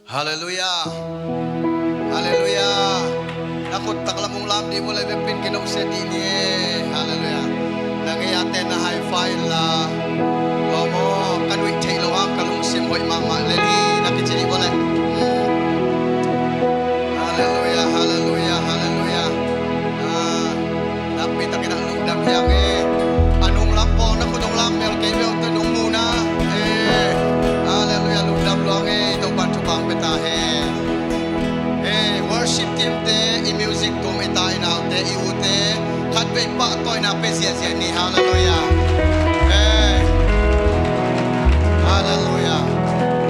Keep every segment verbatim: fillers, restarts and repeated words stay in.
Halleluiah. Halleluiah. Na khut taklam hong lam dih vua leh, vekpi in kino sia dih ni. Halleluiah. Na ngei a te na high five la. Tua maw, ka nuih theih loh hang ka lungsim hoih mahmah lel hi na kici dih vua leh. Halleluiah, halleluiah, halleluiah. Ah, nakpi takin ah lungdam hi hang e. A nunglam pawl na khut hong lam mel kei veu, tua nung mu na. Eh, halleluiah, lungdam lua hang e. Topa'n thupha hong pia ta hen. Eh, worship team te, i music tum, i ta i nau te, i u te, khatvei pahtawina pia ziahziah ni. Halleluiah. Eh, halleluiah.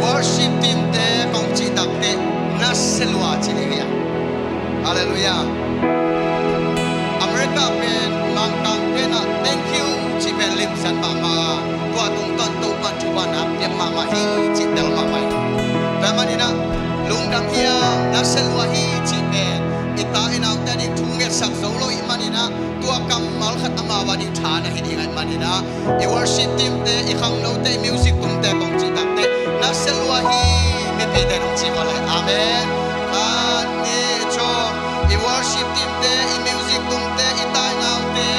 Worship team te kong cih takteh, na sia lua ci ni hia. Halleluiah. America pen Mangkang pen ah thank you cih pen limsiat mahmah a, tua tungtawn Topa'n thupha na piak mahmah hi cih tel mahmah hi. Tua manin ah lungdam hi a, na sia lua hi cih pen i ta i nau te a ding thu ngetsak zo lo ahih manin ah, tua kammal khat amau a ding tha na hi ding ahih manin ah, i worship team te, i khangno te, i music tum te kong cih takteh, na sia lua hi, mipi te nong ci vua lai. Amen. Khat, nih, thum. I worship team te, i music tum te, i ta i nau te,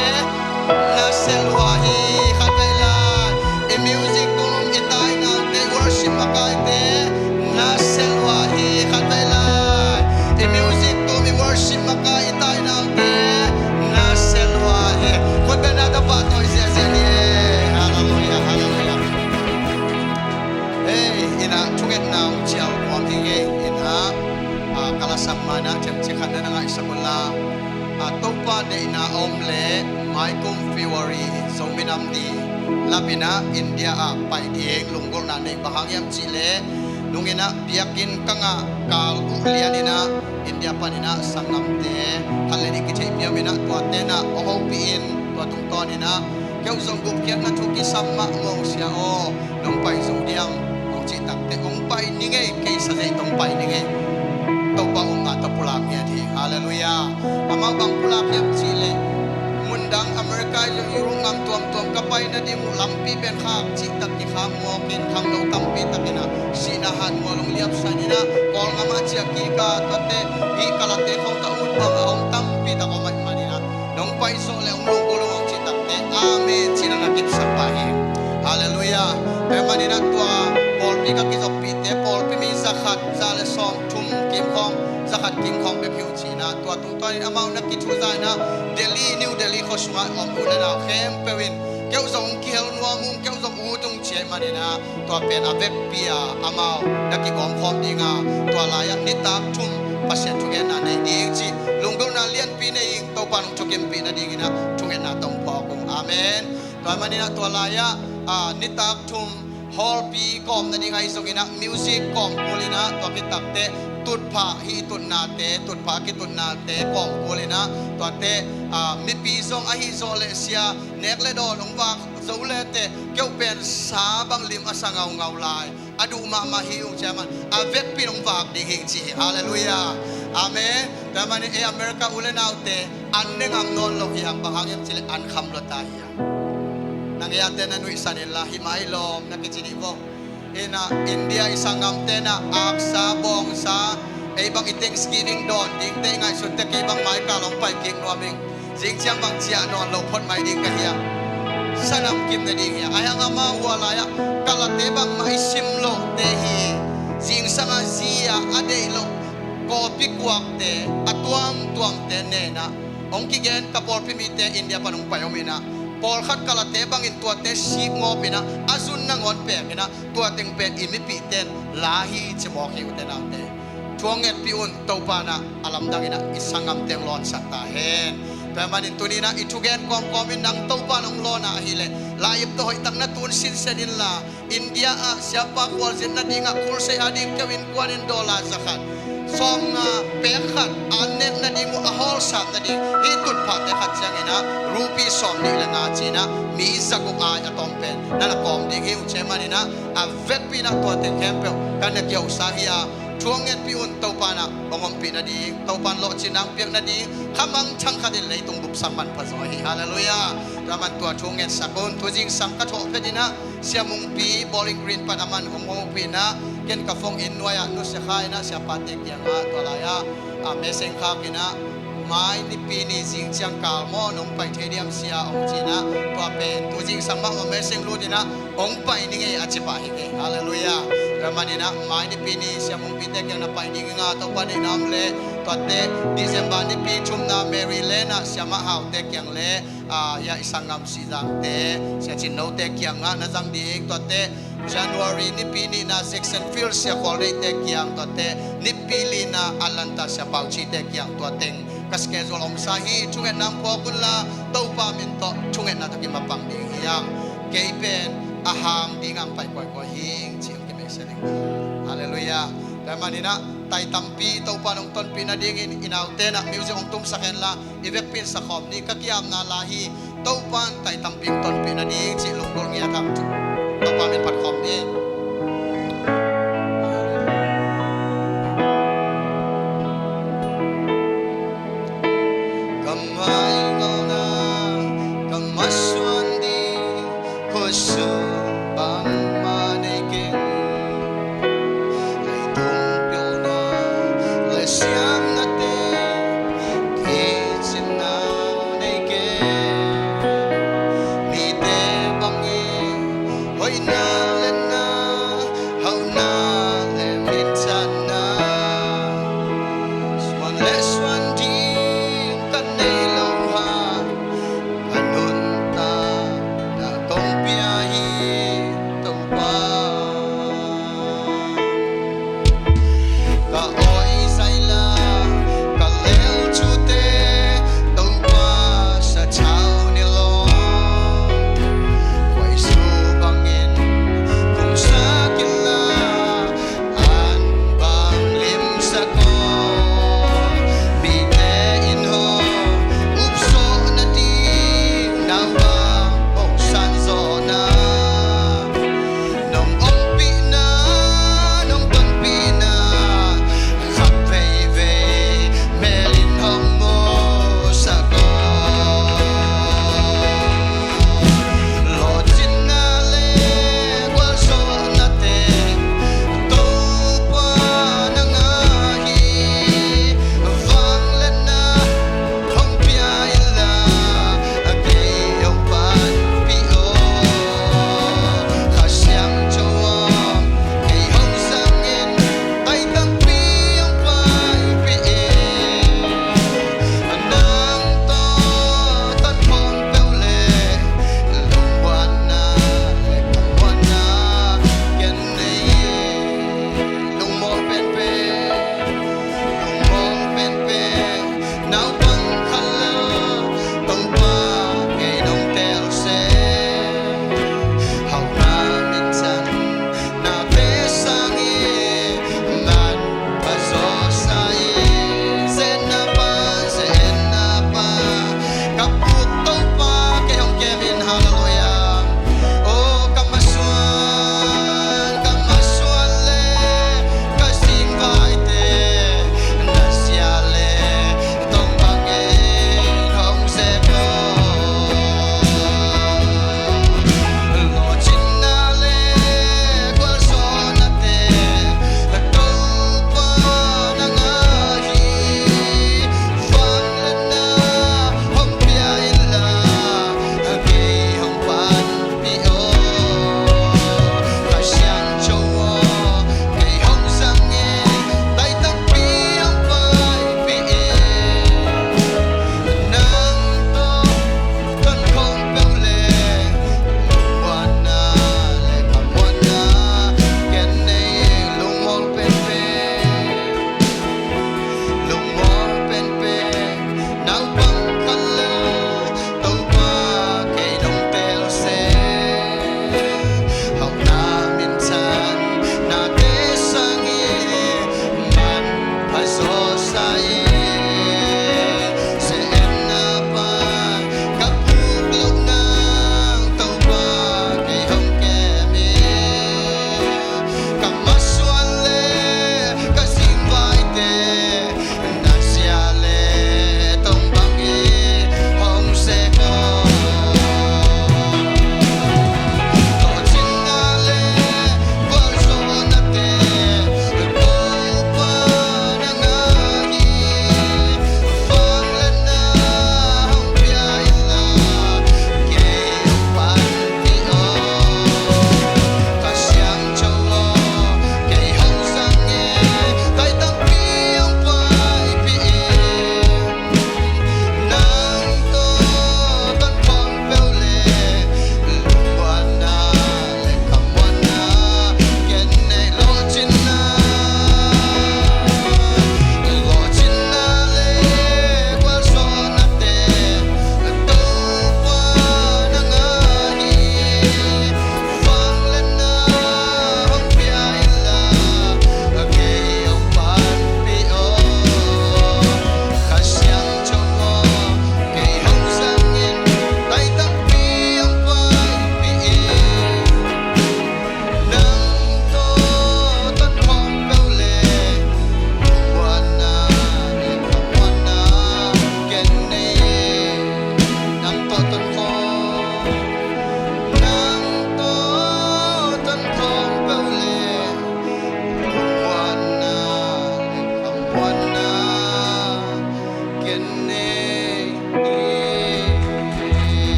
na sia lua hi, khatvei lai. I music tum, i ta i nau te, i worship makai te, na sia lua hi, khatvei lai. I music tum, i worship makai, i ta i nau te, na sia lua hi. Khut beng na ta pahtawi ziahziah ni. Halleluiah, halleluiah. Hei, inn ah thungetna uh cial nuam hi ngei. Inn ah, ah, ka lasak ma-in ah themcik khat na na ngaihsak un la. Ah, Topa deihna a om leh maikum February Zomi Nam Ni lap in ah India ah pai ding lunggulhna nei, bang hang hiam cih leh nung in ah biakinn ka ngah kal uh lian in ah India panin ah sanggamte khat le nih kitheihpih om in ah, tuate in ah hong hopih in, tua tungtawn in ah kei uh zong gupkhiatna thu kisam mah, mawngsia aw, nong pai zo diam? Hong cih takteh, hong pai ning ei, kei sa zeih tawh hong pai ning ei. Topa hong ngah tawh pulak ngiat hi. Halleluiah. Amau bang pulak hiam cih leh, mundang America, Europe gam tuamtuam ka pai nading uh lampi pen khak cihtak kikham mawk in, khangno tampi tak in ah sihna hanmual hong liamsan in ah, Kawlgam ah ciah kik a, tuate, hih ka late khawng ka ut bang a om tampi tak om ahih manin ah, nong pai zawh leh hong lunggulh ung, hong cih takteh, amen ci-in ah na kipsak pah hi. Halleluiah. Tua ahih manin ah tua pawlpi ka kizoppihte, pawlpi mi za khat, za le sawmthum kim khawng, za khat kim khawng bek hi uh ci-in ah, tua tungtawn in amau na kithuza in ah, Delhi, New Delhi khua sungah om u le nau khempeuh in, kei uh zong hong kihel nuam ung, kei uh zong ut ung ci ahih manin ah, tua pen a vekpi a amau na kigawmkhawm ding a, tua lai-ah nitak thum Pasian thugenna nei ding cih lunggulhna lianpi nei ing. Topa nong thukimpih nadingin ah thungetna tawh hong phawk ung. Amen. Tua ahih manin ah tua lai-ah, ah, nitak thum hallpi kawm nading ahi zongin ah, music kawm kul in ah, tua khit takteh tutphah, hih tutnate, tutphah kitutnate kawm kul in ah, tuate, ah, mipi zong ahi zawh leh sia nek le dawn hong vak zo le teh, kei uh pen sa bang lim a sa ngaungau lai, a duh mahmah hi ung ci ahih man, a vekpi in hong vak ding hi ing ci hi. Halleluiah. Amen. Tua ahih manin ei America u le naute an ne ngam nawn lo hi hang, bang hang hiam cih leh an kham lua ta hi hang. Na ngei a te na nuihsan in la, hih mai lawm na kici dih vua. Inn ah India i sanggamte in ah aksa, bawngsa, ei bang i Thanksgiving dawn dingte i ngaihsut teh, kei bang mai kal hong pai kik nuam ing. Zing ciang bang ciah nawn lo phot mai ding ka hi a, sa namkim na ding hi a. Ahi hang amau hua lai-ah ka late bangmah i sim loh te hi. Zingsang a zi-ah a deih loh kawpi kuakte, a tuamtuamte ne in ah, hong kigen, ka pawlpi mite India pan hong pai om in ah, pawlkhat ka late bangin tuate sik ngawp in ah, a zun nangawn pek in ah, tua teng pen i mipihte in la hi ci mawk hi, ute naute. Thu hong ngetpih un, Topa in ah a lamdang in ah i sanggamte hong lawnsak ta hen. Tua ahih manin tuni in ah i thugen kawmkawm in nang Topa in hong lawn a ahih leh, lai-ip tawh hoihtak na tun sinsen in la, India ah siapa khualzin nading ah, crusade a ding keu innkuan in dollar za khat, sawmnga pek khat, an nek nading uh, a hall sap nading, hih tutphahte khat ciangin ah rupee sawmnih le nga ci-in ah, mi za guk ai a tawm pen na na kawm ding hi uh ci ahih manin ah, a vekpi in ah tua teng khempeuh ka na kihawmsa hi a, thu hong ngetpih un, Topa in ah hong ompih nading, Topa in lawhcinna hong piak nading, kha mangthang khat in leitung bup sam manpha zaw hi. Halleluiah. Tua ahih man tua thu hong ngetsak un. Tuzingsang ka thawh phet in ah Sia Mungpi, Bowling Green pan a man hong hopih in ah, Ken ka phone in nuai-ah nusia kha in ah siapate kiangah tua lai-ah, ah, message khak in ah, mai Nipi ni zing ciang kal maw nong pai thei diam sia hong ci in ah, tua pen tu zingsang mahmah message lut in ah hong pai ning ei a ci pah hi kei. Halleluiah. Tua manin ah mai Nipi ni siamungpite kiang na pai ding ing a, Topa deihna om leh tuate December nipi thumna Maryland ah siamah haute kiang le, ah, ya i sanggam Sihzangte, Sia Cin Note kiangah na zang ding, tuate January nipi nihna Jacksonville Sia Khual Deihte kiang, tuate nipi lina Atlanta Sia Pau Cite kiang, tua teng ka schedule omsa hi. Thungetna hong puak unla, Topa min tawh thungetna thakin mapang ding hi hang. Kei pen a hang ding ang pai kuaikuai hing ci hong kimesia ding. Halleluiah. Tua manin ah tai tampi Topa nong tonpih nadingin i naute na music hong tumsak henla, i vekpi in sa khawm ni. Ka kiamna la hi. Topa in tai tampi hong tonpih nading cih lunggulh ngiat hang. Topa min phat khawm ni. Ka maingawlna, ka masuan ding khuasung bangmah nei keng. Leitung pilna le siamnate kicinna nei keng. Mite bangin hoihna le na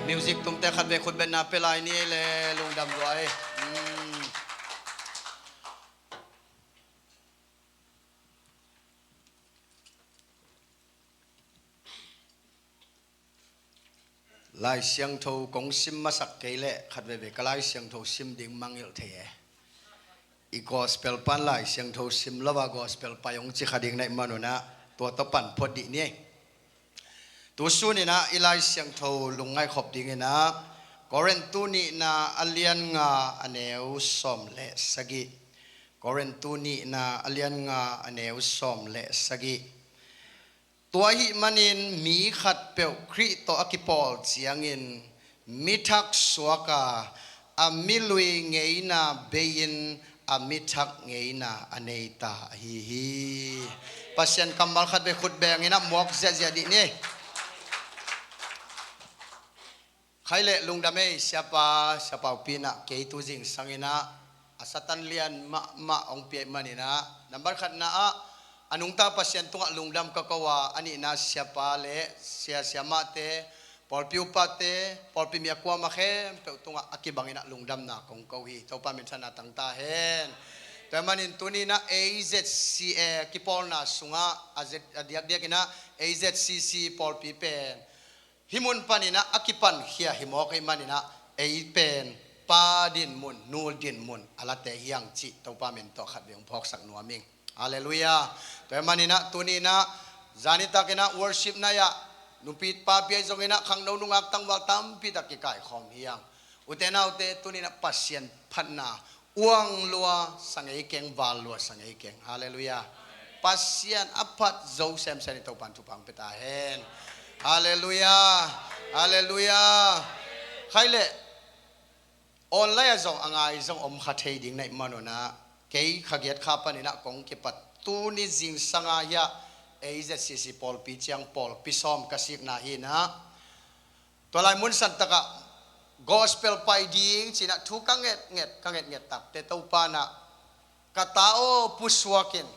Music tumte khat vei khut betna pia lai ni ei le, lungdam lua ei. Mm. Lai Siangtho kong sim masak kei leh khat veve ka Lai Siangtho sim ding mangngilh thei e. I gospel pan Lai Siangtho sim lo a gospel pai hong ci kha ding na hih manun ah tua tawh pan phot dih ni ei. Tu sunin ah i Lai Siangtho lungngaih khop dingin ah Korintu nihna a lian nga a neu sawm le sagih. Korintu nihna a lian nga a neu sawm le sagih. Tua ahih manin mi khatpeuh Khrih tawh a kipawl ciangin mi thak suak a, a milui ngeina bei-in a mi thak ngeina a nei ta ahi hi. Pasian kammal khat vei khut bengin ah muak ziahziah dih ni. Khai leh lungdam ei, siapa, siapa upi in ah kei tu zingsangin ah a Satan lian mahmah hong pia ahih manin ah, nambat khatna ah a nungta Pasian tungah lungdam ka ko a, a nihna siapa le sia siamahte, pawlpi upate, pawlpi mi a kuamah khempeuh tungah a kibangin ah lungdamna kong ko hi. Topa minthanna tang ta hen. Tua ahih manin tuni in ah A Z C A kipawlna sungah a Z, a diakdiakin ah A Z C C pawlpi pen hih mun panin ah a kipankhia hi mawk ahih manin ah ei pen pa dinmun, nu dinmun a late hi hang cih Topa min tawh khat vei hong phawksak nuam ing. Halleluiah. Tua ahih manin ah tuni in ah zan nitakin ah worship night ah nupi papi ahi zongin ah khangno nungak tangval tampi tak kikaikhawm hi hang. Ute naute, tuni in ah Pasian phatna uang lua sa ngei keng, val lua sa ngei keng. Halleluiah. Pasian a phat zo semsem in Topan thupha hong pia ta hen. Halleluiah. Halleluiah. Khai leh online ah zong a ngai zong om kha thei ding na hih manun ah kei kha giat kha panin ah kong kipat tuni zingsang a hiah A Z C C pawlpi ciang pawlpi sawm ka sikna hi in ah, tua lai mun santakah gospel pai ding ci-in ah thu ka ngetnget, ka ngetnget takte Topa in ah ka ta aw pusuak in,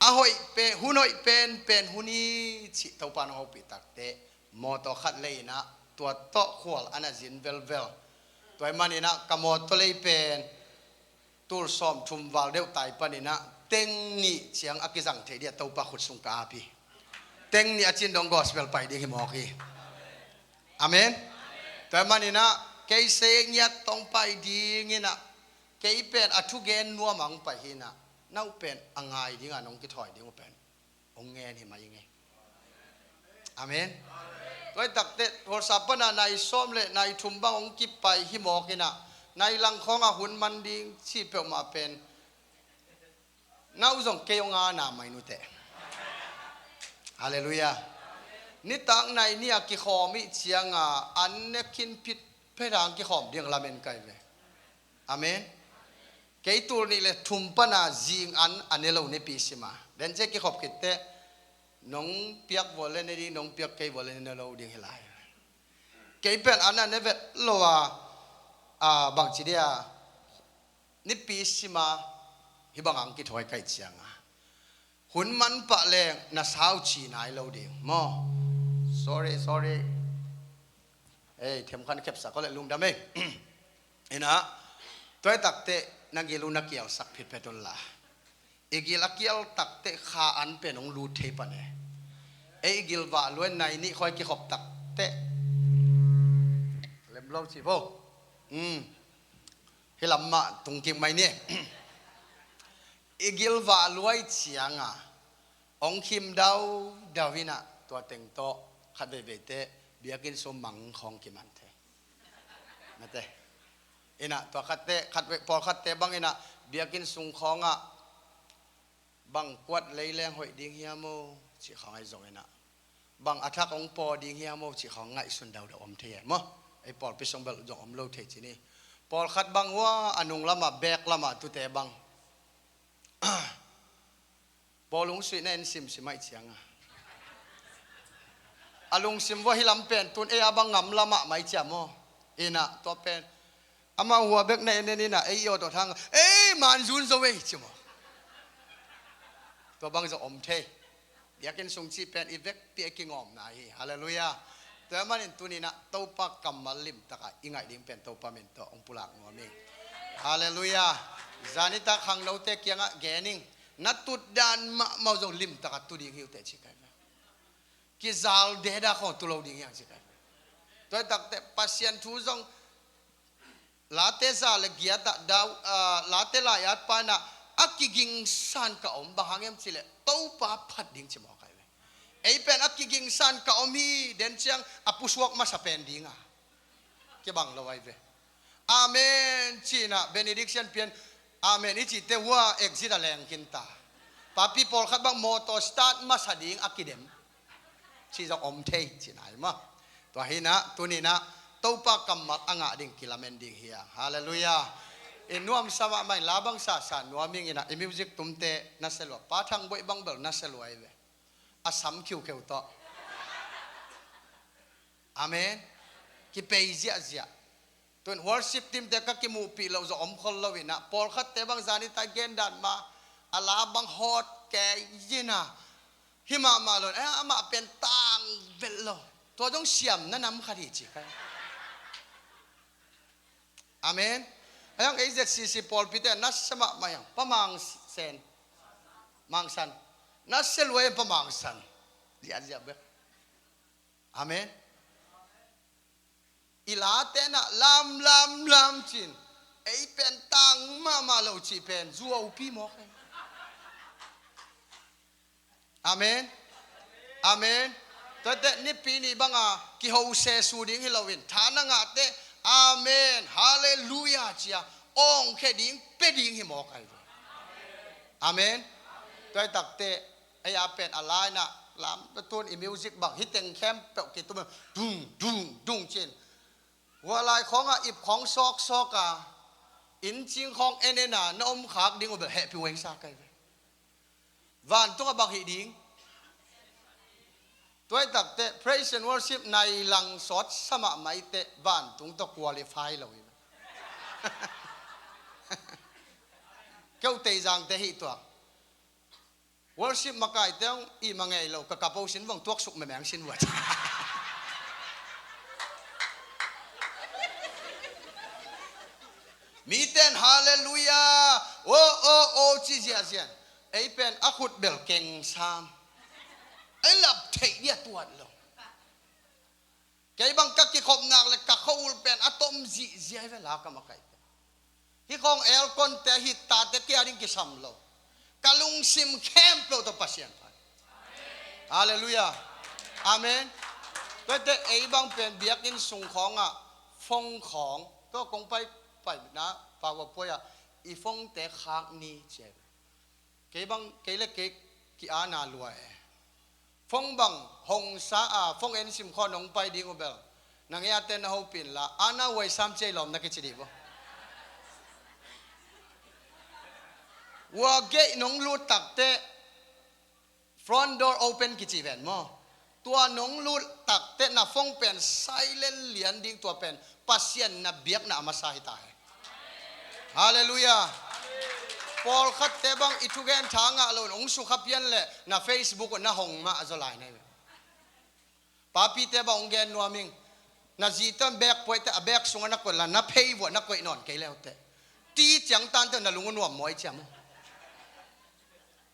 a hoih pen, hun hoih penpen hun hi cih Topa in hong hopih takte mawtaw khat lei in ah tua tawh khual a na zin velvel. Tua ahih manin ah ka mawtaw lei pen tul sawmthum val deuh tai panin ah teng nih ciang a kizang thei ding a Topa khut sung ka ap hi. Teng nih a cin dong gospel pai ding hi mawk hi. Amen. Tua ahih manin ah kei se ngiat tong pai dingin ah kei pen a thugen nuam a hong pai hi in ah, na uh pen a ngai ding a nong kithawi ding uh pen hong ngen hi mai ing ei. Amen. Tua hi takteh, Khualsa pana nai sawm le nai thum bang hong kipai hi mawk in ah, nai lang khawngah hun man ding ci peuhmah pen na uh zong kei hong a na mai nuteh. Halleluiah. Nitak nai nih a kikhawm ih cianga an ne khin phit phet hang kikhawm ding lamen kai ve. Amen. Kei tul nih le thum pana zing an a ne lo nipi sima den cia kikhop khitteh nong piak vua le ne ding, nong piak kei vua le ne lo ding hi lai. Kei pen an a ne vet lo a, a, bangci dia nipi sima hih bang ang kithawi kaih cianga hun man pah leng na sau ci nai lo ding maw? Sorry, sorry. Ei, themkhan khepsak ko le lungdam ei. Inah, tuai takteh na gil uh na kialsak phitphet unla. I gil a kial takteh kha an pen hong lut thei pan e. Ei i gil vah luai nai nih khawi kikhop takteh lem lo ci vo. Hmm. Hih lam mah tungkik mai ni. I gil vah luai cianga hong khim daudau inah tua teng tawh khat veiveiteh biakinn sung mang khawng kiman thei. Mate. Inah tua khatteh, khat vei, pawlkhatteh bang inah biakinn sung khawngah bang kuat lei leng hoih ding hiam aw cih khawng ahi zong inah bang a thak hong paw ding hiam aw cih khawng ngaihsun daudau om thei e maw? Ei pawlpi sung bel zong om lo thei ci ni. Pawlkhat bang hua a nung lamah, bek lamah tute bang pawl hong suihna en simsim aih cianga a lungsim vua hih lam pen tun ei a bang ngam lamah mai cia maw? Inah tua pen amah hua bek na en en inah ei i awt awt hanga ei manzun zo ei ci maw? Tua bang zong om thei. Biakinn sung cih pen i vekpi a kingawmna hi. Halleluiah. Tua ahih manin tuni-in ah Topa kammal limtak a i ngaih ding pen Topa min tawh hong pulak nuam ing. Halleluiah. Zanitak khangnote kiangah gen ing. Na tutdan mahmah uh zong limtak a tu ding hi uh teh ci kai ve. Kizal deda khawng tu lo ding hi hang ci kai ve. Tua hi takteh Pasian thu zong Late za le giat ah Dau-, ah, Late lai-at pa in ah a kigingsan ka om, bang hang hiam cih leh Topa phat ding ci mawk ahi ve. Ei pen a kigingsan ka om hi, den ciang a pusuak masa pen ding a kibang lo ahi ve. Amen ci-in ah benediction pia-in, amen i cihte hua exit a leng khin ta. Papi pawlkhat bang mawtaw start masa ding a kidem cih zong om thei ci-in ah hi maw. Tua hi-in ah tuni-in ah Topa kammal a ngah ding kilamen ding hi hang. Halleluiah. I nuamsa mahmah in, la bang sasa nuam ing in ah, i music tumte na sia lua, Pa Thang Boih bang bel na sia lua ahi ve. A sam khiukheu tawh. Amen. Kipei ziahziah. Tun worship team te ka kimuhpih loh zong om khol lo in ah, pawlkhatte bang zanitak gen dan mah a la bang hawt kei in ah, hi mahmah lo in, eh, amah pen tang vet lo. Tua zong siamna nam khat hi ci kai. Amen. A hiang A Z C C pawlpite na sia mahmah hiang, Pa Mang Sen, Mang San. Na sia lua hiang, Pa Mang San. Ziahziah bek. Amen. I late in ah lam, lam, lam ci-in, ei pen tang mahmah lo cih pen zuaupi mawk hi. Amen. Amen. Tuate nipi ni bang a kiho sesu ding hi lo in, tha na ngah teh, amen, halleluiah ci-a awngkhia ding, pia ding hi mawk ahi ve. Amen. Tua hi takteh ei a pen a la in ah lam, tun i music bang hih teng khempeuh kitum, dung, dung, dung ci-in, hua lai khawng ah ip khawng sawksawk a, inncing khawng en en a na om khak ding uh bel hehpih uh ing sa kai ve. Vantung ah bang hih ding? Tua hi takteh praise and worship nai lang sawt sa mahmah hi teh, vantung tawh qualify lo hi. Keu Teizangte hih tuak. Worship makaite hong ih mangei lo, ka kapo sin vong tuaksuk memeng sin vua. Miten halleluiah, oh, oh, oh ci ziahziah in, ei pen a khut bel keng sam. Ei lap theih dia tuat lo. Kei bang ka kikhop nak le ka khua-ul pen a tom zihziah hi ve, la ka makaite. Hih khawng aircon te, heater te kei a ding kisam lo. Ka lungsim khempeuh tawh Pasian phat. Halleluiah. Amen. Tuate ei bang pen biakinn sung khawng ah phone khawng, tua kong pai, pai na, power point ah i phone te khak ni ci hi. Kei bang, kei le kei ki-ana lua e. Phone bang hong sa a, phone en sim khawng nong pai ding uh bel, na ngei a te na hopih in la, ana huai sam ci hi lawm na kici dih bo. Hua gate nong lut takteh, front door open kici ven maw. Tua nong lut takteh na phone pen silent lian ding, tua pen Pasian na biakna a masa hi ta hi. Halleluiah. Pawlkhatte bang i thugen tha ngah lo in hong sukha pian leh na Facebook uh na hong mah a zaw lai na hi ve. Papite bang hong gen nuam ing. Na zite bag puaite a bag sungah na koih la, na phei vuah na koih nawn kei leuteh, ti ciangtante na lung uh nuam mawi ciam uh.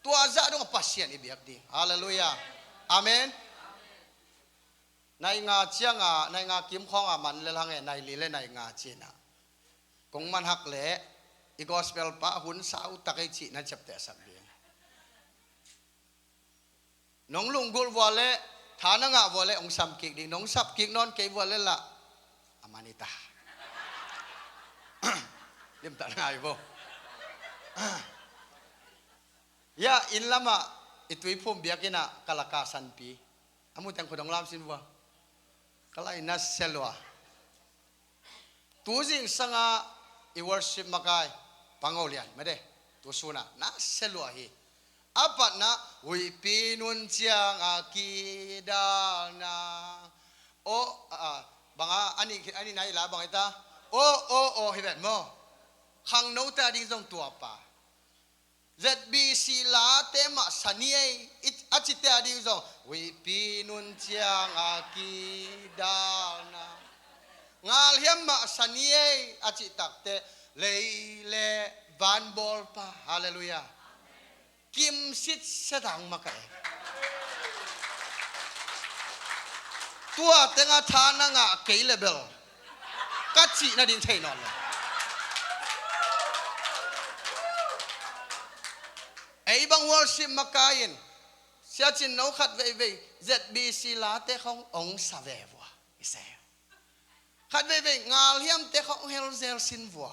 Tua zah dong a Pasian i biak ding. Halleluiah. Amen. Nai nga ciangah, nai nga kim khawngah man lel hang e, nai li le nai nga cinah kong man hak leh i gospel pa hun sau tak ei cih na ciaptehsak ding. Nong lunggulh vua leh, tha na ngah vua leh hong sam kik ding. Nong sap kik nawn kei vua leh lah a man hi ta. Limtak na ngai vo. Ya, inn lamah i tuiphum biakinn ah ka la ka sanpi a mu teng khut hong lam sin vua. Ka la i na sia lua. Tu zingsangah i worship makai Pang Ho Lian made, tu sunah na sia lua hi. A patna huihpi nun ciang a kidalna. Oh, ah, banga ani, ani nai la bang hi ta. Oh, oh, oh, hi vet maw. Khangnote a ding zong tua pa. Z B C late mah sa ni ei, i, A cite a ding zong, huihpi nun ciang a kidalna. Ngal hiam mah sa ni ei a cih takteh, lei le van bawlpa. Halleluiah. Kimsit setang makaih. Tua tengah tha na ngah kei le bel ka cih nading thei nawn lo. Ei bang worship makai in siacin no khat veivei Z B C late khong ong sa ve vua. I se. Khat veivei ngal hiamte khong hel zel sin vua.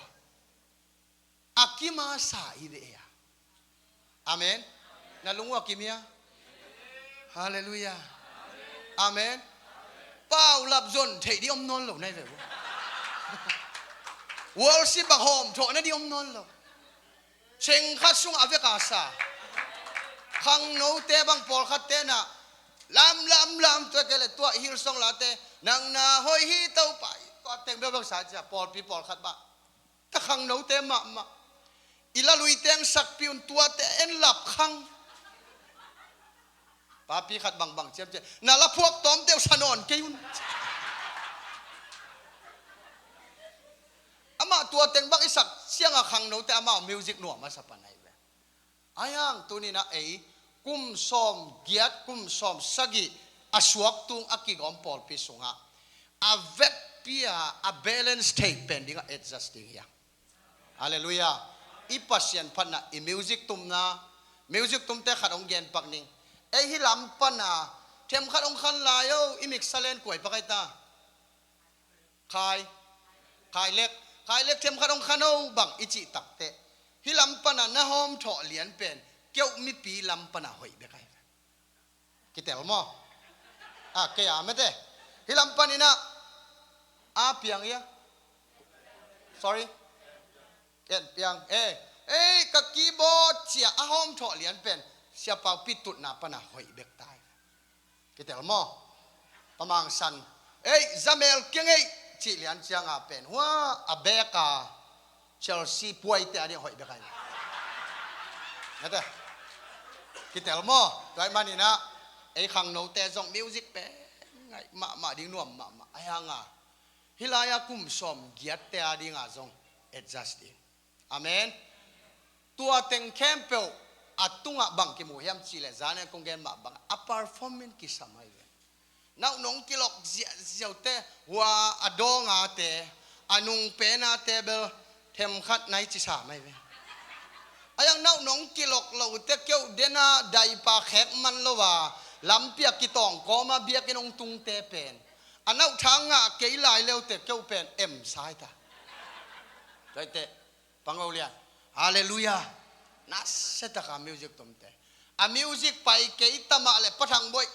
A kim a sa i ve a. Amen. Na lung uh a kim hia? Halleluiah. Amen. Paulap zon theih dih om nawn lo na i ve uh. Worship bang hawm thawh na dih om nawn lo. Seng khat sungah a vek a sa. Khangnote bang pawlkhat te na lam lam lam tua kei le tua Hillsong late nang na hoih hi Topa i tua teng bel bang sa cia pawlpi pawlkhat bah. Ta khangnote mahmah. I la lui teng sakpi un tuate en lap khang. Papi khat bangbang ciamciam. Na la phuak tawmte uh sa nawn kei un. Amah tua teng bang i sak siang a khangnote amah music nuam a sa pan ahi ve. Ahi hang tuni na ei kum sawm giat kum sawm sagih a suak tung a kigawm pawlpi sungah a vekpi a a balance thei pen ding a adjust ding hi a. Halleluiah. I Pasian phatna i music tumna music tumte khat hong genpak ning. Ei hi lam pana them khat hong khan lai o i miksa len kuai pakai ta. Khai, khai lek, khai lek them khat hong khan o bang i cih takteh hi lam pana na hawm thawh lian pen keuh mipi lam pana hoih bek ahi. Kitel maw? A kei a mete hi lam paninah a piang ia. Sorry. En piang e. Ei ka keyboard cia a hawm thawh lian pen siapau pitutna pana hoih bek tai. Kitel maw? Pamangsan ei zamel kiang ei cih lian cianga pen hua a beka Chelsea puaite a ding hoih bek ahi. Ngate. Kitel maw? Tuai maninah ei khangnote zong music pen ngaih mahmah ding nuam mahmah ahi hanga. Hih laia kum sawm giatte a dinga zong adjust ding. Amen. Tua teng khempeuh a tungah bang kimu hiam cihleh zane kong gen mah bang a performance kisam ahi ve. Nauh nong kilok ziahziaute hua a dawngate a nungpenate bel themkhat nai cisa mai ve. A yang nauh nong kilok lote keuh dena daipa khek man lo a lampia kitawng kawma biakin hong tungte pen a nauh thang ngah kei lai leute keuh pen em sai ta. Tuaite pangolian. Halleluiah. Nasetaka music tumte a music pai kei tamah le pathang boih.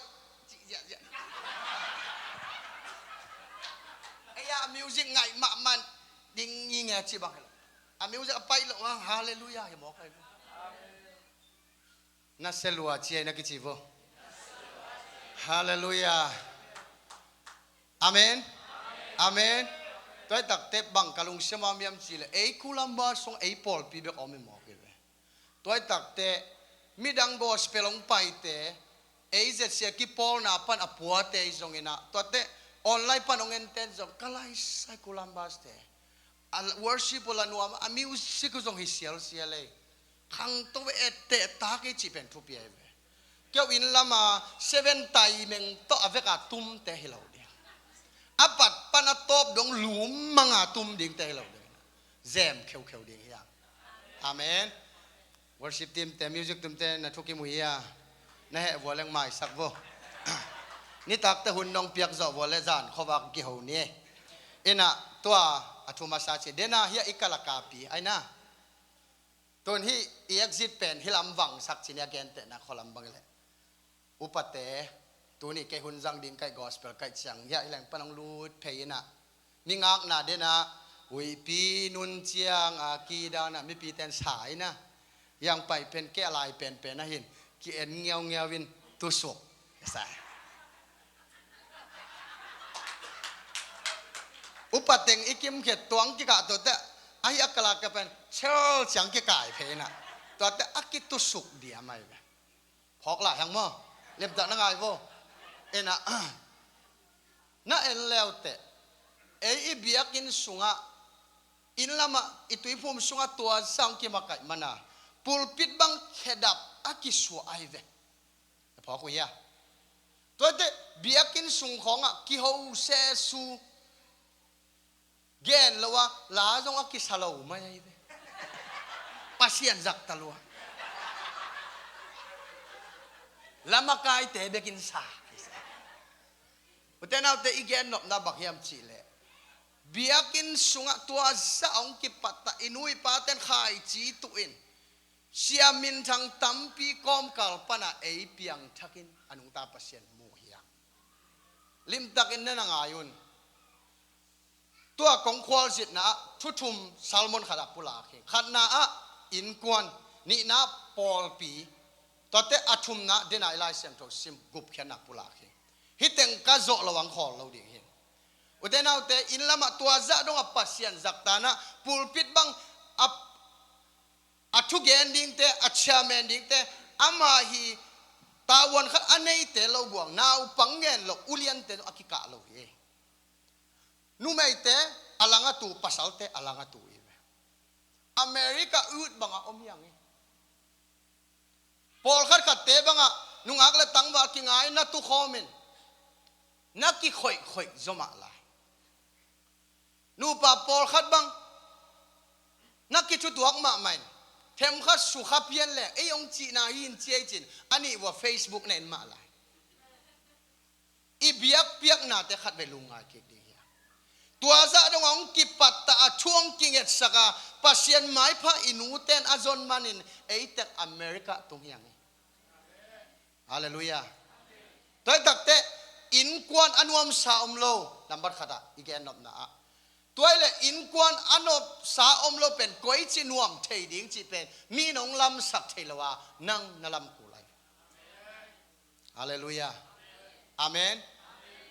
Eia a music ngaih mahmah ding ngi nge ci bang helo. A music a paih loh hang halleluiah hi mawk ahi. Na selua ci ahi na kici vo. Halleluiah. Amen. Amen. Tuai takte bang ka lungsim a miam cile ei kulamba song ei pawlpi bek om i mawk i ve. Tuai takte midang gospel hong paite ei zetsia kipawlna pan a puate i zongina tuate online pan hong enten zong ka laisai kulambas te a worship uh la nuam a music uh zong hi sialsial ei. Khangto ve etteh tak ei cih pen thupi ahi ve. Keuh inn lama seven taimeng tawh a veka tumte hi lo ding. A pat pan a tawp dong lum manga tum dingte hi lo ding. Zem kheukheu ding hiang. Amen. Worship team te music tumte na thukim uh hia? Na heh vua leng maisak vo. Nitakte hun nong piak zawh vua le zan khuavak kiho ni. Ina tua a thu masa ci dena hia i kalakapi aina. Tun hih i exit pen hi lam vangsak ci ni a gentehna khualam bang le upate tuni kei hun zang ding kaih gospel kaih ciang hia hi leng pan hong lut phei ina. Mi ngakna dena huihpi nun ciang a kidana mipiten sa ina. Hiang pai pen keh a lai penpen ahin ki-en ngiaungiau in tusuk. Sa. Upateng i kimkhiat tuang kikah tuate ahi a kalak ka pen chel ciang kikai phei ina. Tuate a kitusuk diam ahi ve. Phawk lah hiang maw? Lemtak na ngai vo. Ena, na en leuteh, ei i biakinn sungah, inn lamah, i tuiphum sungah tua sang kimakaih mana, pulpit bang khedap a kisuah ahi ve. Phawk uh hia? Tuate biakinn sung khawngah kiho sesu gen lo a, la zong a kisa lo mai ahi ve. Pasian zak ta lua. Lamakaite bekin sa. Ute naute, i gen nopna bang hiam cihleh, biakinn sungah tua zah hong kipattah i nu i paten khaici tuhin, sia minthang tampi kawmkal pana ei piangthakin a nungta Pasian mu hiam? Limtakin na na ngai un. Tua kong khualzinna ah thu thum sermon khatah pulak hi. Khatna ah innkuan, nihna ah pawlpi, tuate a thumna ah denai Lai Siangtho sim gupkhiatna pulak hi. Hih teng ka zawh lo ang khawl lo ding hi. Ute naute, inn lamah tua zah dongah Pasian zaktanah pulpit bang a, a thugen dingte, a chairman dingte, ama hi tavuan khat a neite lo buang, naupang ngen lo, uliante zong a kikah lo hi. Numeite a lang a tu, pasalte a lang a tu hi ve. America ut bangah om hiang hi. Pawlkhat khatte bangah nungak le tangval kingai na tukhawmin na kikhoihkhoih zomah lai. Nupa pawlkhat bang na kithutuak mahmah in, themkhat sukha pian le ei hong cihna hi in ciai cin a nih vua Facebook na en mah lai. I biakpiaknate khatvei lungngai kik ding hi a, tua zah dongah hong kipattah a thu hong kingetsak a, Pasian maipha i nuten a zon manin ei tek America tung hiang hi. Halleluiah. Tua hi takteh innkuan a nuamsa om lo, nambat khatah i gen nopna ah. Tua hi leh innkuan a nuamsa om lo pen koici nuam thei ding cih pen mi nong lamsak thei lo a, nang na lamkul lai. Halleluiah. Amen.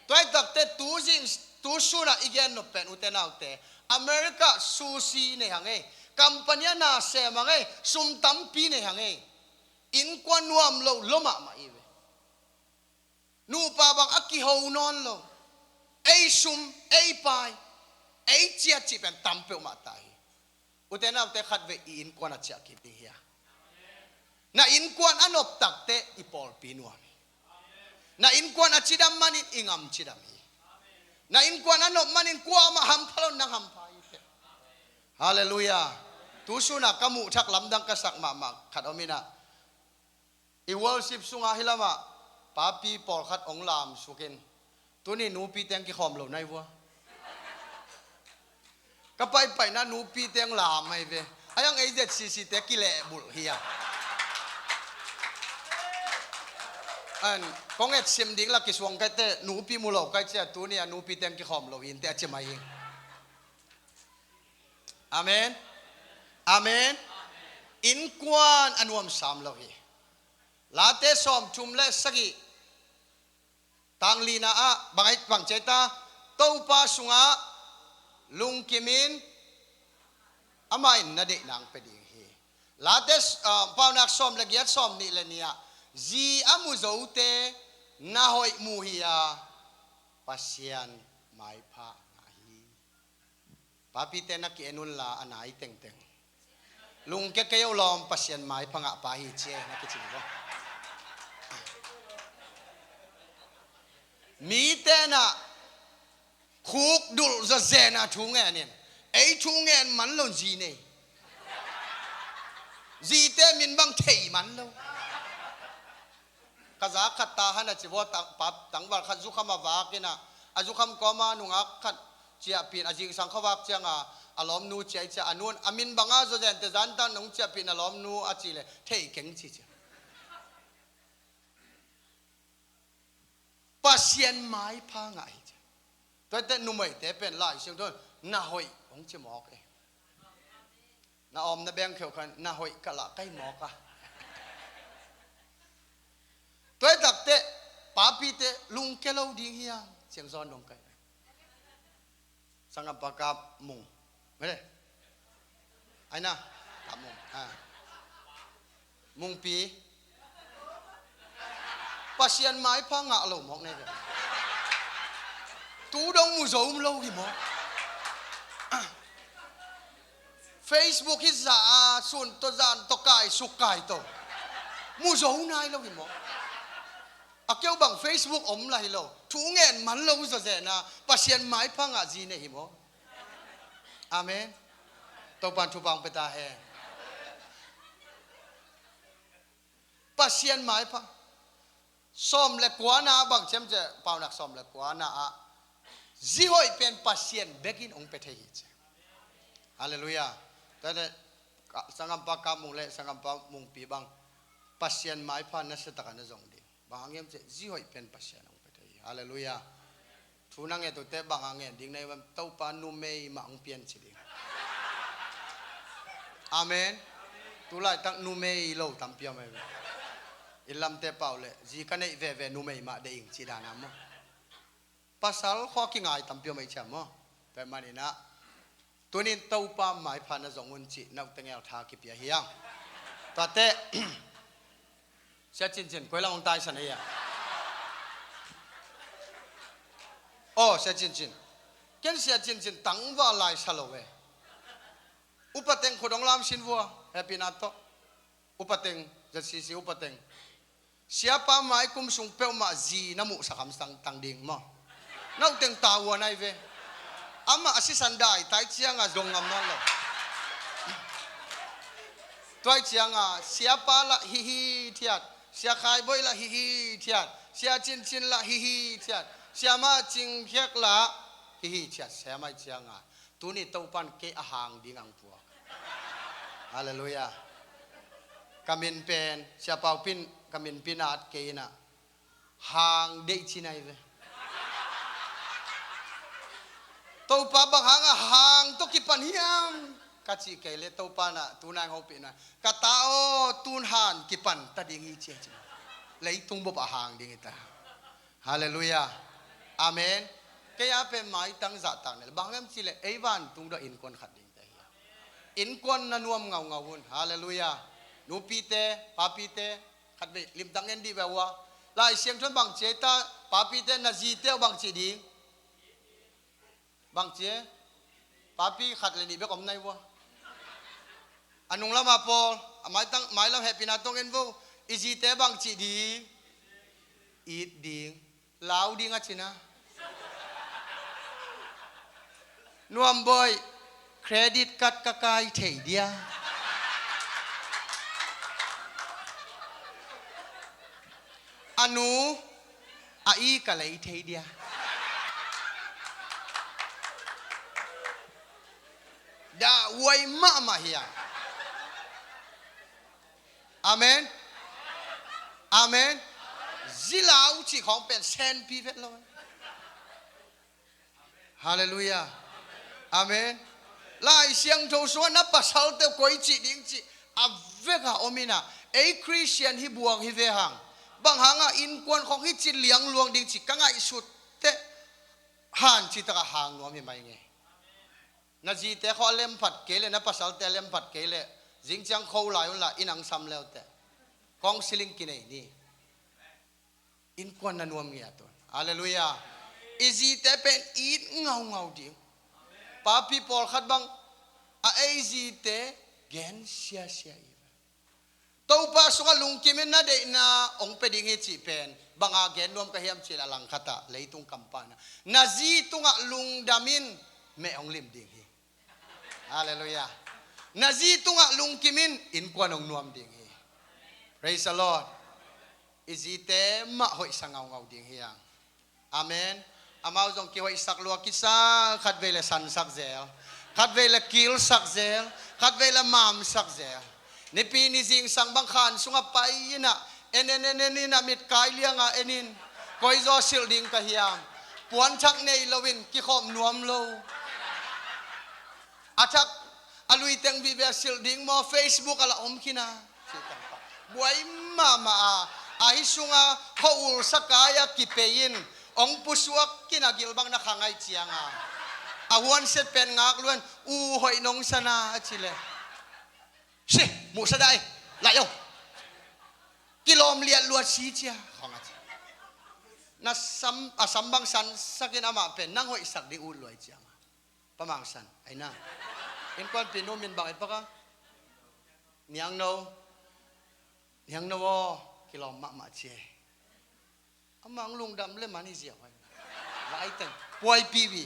Tua hi takteh tu zing, tu sunah i gen nop pen ute naute, America sushi nei hang ei, company a na sem hang ei, sum tampi nei hang ei. Innkuan nuam lo, lo mahmah hi ve. Nupa bang a kiho nawn lo. Ei sum, ei pai, ei ciat cih pen tam peuhmah ta hi. Ute naute, khatvei i innkuan a ciah kik ding hi a, na innkuan a nop takteh i pawlpi nuam hi. Na innkuan a cidam manin i gam cidam hi. Na innkuan a nop manin kuamah hampha lo, nang hampha hi teh. Halleluiah. Tu sunah ka muhthak lamdang ka sak mahmah khat om inah, i worship sungah hih lamah papi pawlkhat hong lamsukin, tuni nupi teng kikhawm lo nai vua. Ka paipaina nupi teng lam ahi ve. A hiang ei Z C C te kilehbulh hi a. An kong etsim ding la kisuang kaite, nupi mu lo kai cia, tuni a nupi teng kikhawm lo hinte a ci mai hi. Amen. Amen. Innkuan a nuamsa om lo hi. Late sawmthum le sagih, tang lina ah bang, bang ci ta, Topa sungah lungkimin amah in na deihna hong pia ding hi. Late, ah, Paunak sawm le giat, sawm nih le nih ah, zi a mu zote na hoih mu hi a, Pasian maipha ngah hi. Papite na ki-en unla a nai tengteng, lungkia kei o lawm, Pasian maipha ngah pa hi ci e, na kici ni bo. Mite na khukdulh zawzen a thu ngen in, ei thu ngen man lo zi nei. Zite min bang thei man lo. Ka za khat ta han a ci vua, tang, pa, tangval khat zukham a vak inah, a zukham kawma nungak khat ciahpih in, a zingsang khuavak cianga a lawmnu ciah i ciah, a nun a min banga zawzente zantan nong ciahpih in a lawmnu a cih leh thei keng ci ciah. Pasian maipha ngah hi ciah. Tuate numeite pen Lai Siangtho na hoih hong ci mawk e. Na awm na beng kheuh khan na hoih ka lah kai mawk a. Tua hi takteh papite lungkia lo ding hiam? Ciang zawn dong kai. Sangam pakap mung. Mele. Aina. Kap mung. Ah. Mungpi. Pasian maipha ngah lo mawk nei ve. Tu dong mu zo um lo hi maw? Facebook hi zah a sun tawh zan tawh kai suk kai tawh mu zo nai lo hi maw? A keu bang Facebook om la hi lo. Thu ngen man lo zawzena Pasian maipha ngah zi nei hi maw? Amen. Topan thupha hong pia ta hen. Pasian maipha. Sawm le kuana bang ciam cia paunak sawm le kuana ah zi hoih pen Pasian bekin hong pia thei hi cia. Halleluiah. Tate sanggampa Kap Mung le sanggampa Mungpi bang Pasian maipha nasia taka na zong ding. Bang hang hiam cia zi hoih pen Pasian hong pia thei hi. Halleluiah. Thu na nget uh teh bang a ngen ding na hi ua, Topa numei mah hong pia in ci ding. Amen. Tu laitak numei lo tampi om hi ve. I lamte pau le zi ka neih veve numei mah deih ing ci dan a maw? Pasal khua kingai tampi om hi cia maw? Tua ahih manin ah Tunin Topa maipha na zong un cih naute ngel tha kipia hi hang. Tuate Sia Cincin koi lam hong taisan hi a? Aw, Sia Cincin. Ken Sia Cincin tangval lai sa lo ve. Upa teng khut hong lam sin vua, hehpihna tawh. Upa teng, Z C C upa teng. Siapa mai kum sung peuhmah zi na muhsak hamsang tang ding maw? Nauteng ta ua nai ve. Amah a sisan dai tai cianga zong ngam nawn lo. Tuai cianga siapa lah hihi thiat, sia khaiboih lah hihi thiat, sia cincin lah hihi thiat, siama cingkhiak lah hihi thiat, siamai cianga Tuni Topan kei a hang ding ang puak. Halleluiah. Ka min pen, Sia Paupin, ka min pin at kei inah hang deih ci nai ve. Topa bang hangah hang tawh kipan hiam ka cih kei le Topa nah tunai hopih nai ka ta aw tun han kipan ta ding hi cia ci. Leitung bop a hang ding hi ta. Halleluiah. Amen. Kei a pen maitang zahtak nel bang hiam cileh ei vantung dong innkuan khat dingte hi. Innkuan na nuam ngaungau hun. Halleluiah. Nupite papite khatvei limtak ngen dih ve ua. Lai Siangtho in bang ci ei ta? Papite na zite uh bang ci ding? Bang ci ei? Papi khat le nih bek om nai ua. A nunglam a pawl a maitang mailam hehpihna tong en vo. I zite bang ci ding? It ding. Lau ding a cina. Nuamboih, credit card ka kai thei dia. A nu, a i ka lei thei dia. Dah uai mahmah hia. Amen. Amen. Zilau cih khawng pen senpi vet lo. Halleluiah. Amen. Lai Siangtho sungah na pasalte koi cih ding cih a veka om inah ei Khristian hi buang hi ve hang. Bang hangah innkuan khawng hi cih liangluang ding cih ka ngaihsut teh han cih takah hang nuam hi mai ngei. Na zite khawh a lemphat kei leh na pasalte a lemphat kei leh zingciang kho lai unla inn ang sam leuteh kong siling kinei ni. Innkuan na nuam ngiat un. Halleluiah. I zite pen it ngaungau ding. Papi pawlkhat bang a ei zite gen siasia i ve. Topa sungah lungkimin na deihna hong pia ding hi cih pen banga gen nuam ka hiam cih leh a langkhatah leitung kampana na zi tungah lungdamin meh hong lim ding hi. Halleluiah. Na zi tungah lungkimin innkuan hong nuam ding hi. Praise the Lord. I zite mah hoihsa ngaungau ding hi ang. Amen. Amau zong kihoihsak lua kisang khatvei le sansak zel, khatvei le kilsak zel, khatvei le mamsak zel. Nipi ni zingsang bang khan sungah pai inah en en en en inah mitkai lianga en in. Koizaw silh ding ka hiam? Puanthak nei loin kikhawm nuam lo. A thak a luiteng vive a silh ding maw Facebook a la om khina. Buai mahmah a ahi sunga kho ulsa kai a kipei in ong pusuak kina gilbang na khangai cianga a huanset pen ngak luan u hoih nong sana a cile. Si muhsa dai lai o. Kilawm liat luat si cia khong a ci. Na sam, a sam bang sansakin amah pen nang hoihsak ding ut luai cianga. Pa Mang San, aina. Innkuanpih nu min bang i paka? Niangno. Niangno aw, kilawm mahmah cia. Amah hong lungdam le man hi ziau hai. Vai teng puai pivi.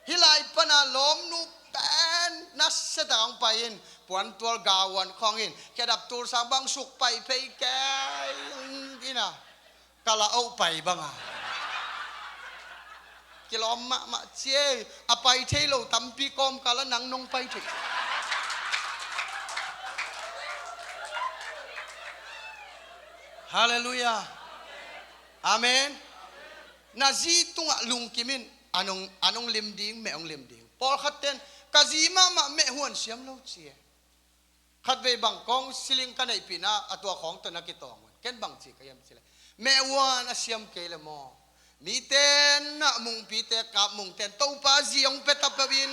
Hih lai pana lawmnu pen nasia tak hong pai in, puantual gawan khawngin khedap tulsang bang suk pai phei kei ina. Kala oh pai banga. Kilawm mahmah cia. A pai thei lo tampi kawm kala nang nong pai thei. Halleluiah. Amen. Na zi tungah lungkimin a nong, a nong lim ding, meh hong lim ding. Pawlkhat ten ka zi mahmah meh huan siam lo cia. Khatvei bang kong siling ka neihpihna a tua khawng tawh na kitawng un. Ken bang ci ka hiam cileh, meh huan a siam kei le maw? Mite na mungpite kap mungten Topa zi hong pia tapeuh in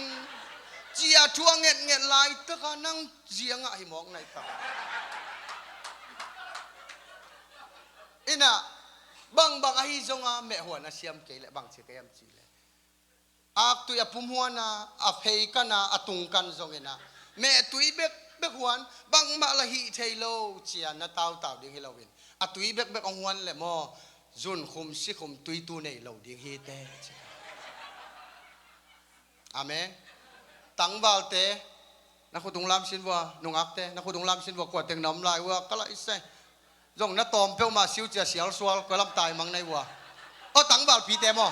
cia thu a ngetnget laitaka nang ziangah hi mawk naitaka. Ina, bangbang ahi zonga meh huan a siam kei le bang ci ka hiam cileh, aktui a pum huana, a phei kana, a tung kan zongina, meh tui bekbek huan bangmah la hih thei lo cia na tautau ding hi loin, a tui bekbek hong huan le maw, zunkhum sikhum tuitu nei lo ding hite cia. Amen. Tangvalte, na khutunglam sin vua, nungakte, na khutunglam sin vua, kuateng na om lai vua, ka laisai. Zong na tawm peuhmah siu cia sial sual kua lam taimang na hi vua. Aw tangvalpite maw?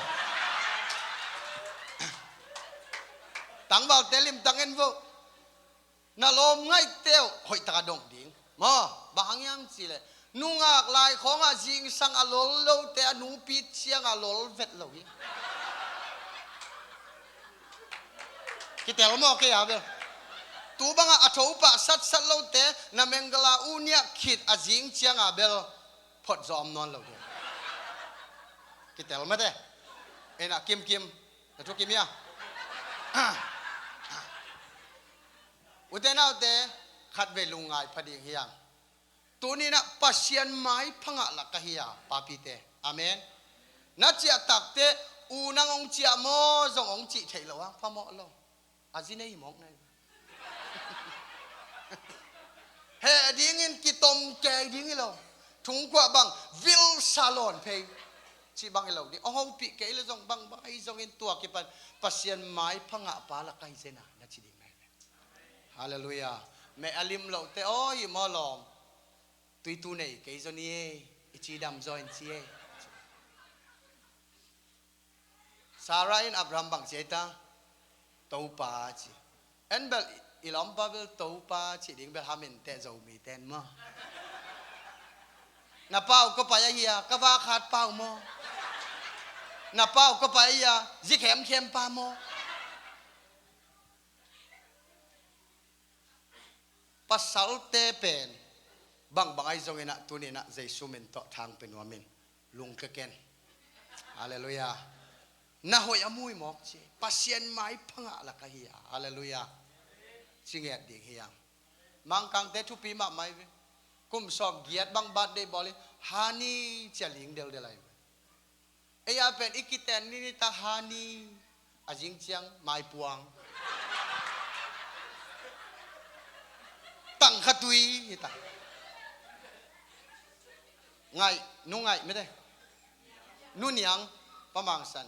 Tangvalte limtang en vo. Na lawm ngaihte uh hoihtaka dong ding maw? Bang hang hiam cileh, nungak lai khawngah zingsang a lol lote a nupi ciangah lol vet lo hi. Kitel maw kei a bel? Tu bangah a thopah satsat lote na menggala uniah khit a zing cianga bel phot zaw om nawn lo ding. Kitel mate. Ena kimkim. Na thu kim hia? Ute naute, khatvei lungngai pha ding hiang. Tuninah Pasian maipha ngah lak ka hi a, papite. Amen. Na ciah takte, u nang hong ciah maw, zong hong cih theih loh hang phamawh lo. A zi nei mawk nai. Heh dingin kitom kei ding hi lo. Thungkuah bang vil sa lawn phei. Cih bang hi lo ding. Hong hopih kei le zong bang bang ahi zongin tua kipan Pasian maipha ngah pa lak ka hi zena, na ci ding nai. Halleluiah. Meh a lim lohte aw, hi maw lawm? Tuitu nei kei zaw ni ei, i cidam zaw in ci ei. Sarah in Abraham bang ci ei ta? Topa ci. En bel i lawmpa bel Topa ci ding bel hamin teh Zomi ten maw? Na pau ka pai ahi a, ka va khat pau maw? Na pau ka pai ahi a, zi khemkhem pa maw? Pasalte pen bangbang ahi zonginah tuninah Jesu min tawh thang pe nuamin lungke ken. Halleluiah. Na hoih a mui mawk ci. Pasian maipha ngah lak ahi a. Halleluiah. Ci nget ding hiang. Mangkangte thupi mahmah hi ve. Kum sawm giat bang birthday bawlin hani cia ling deldel ahi ve. Ei a pen i kiten ni ni ta hani, a zing ciang maipuang. Tangkhatui hi ta. Ngaih, nu ngaih mete. Nu niang, pa Mang San.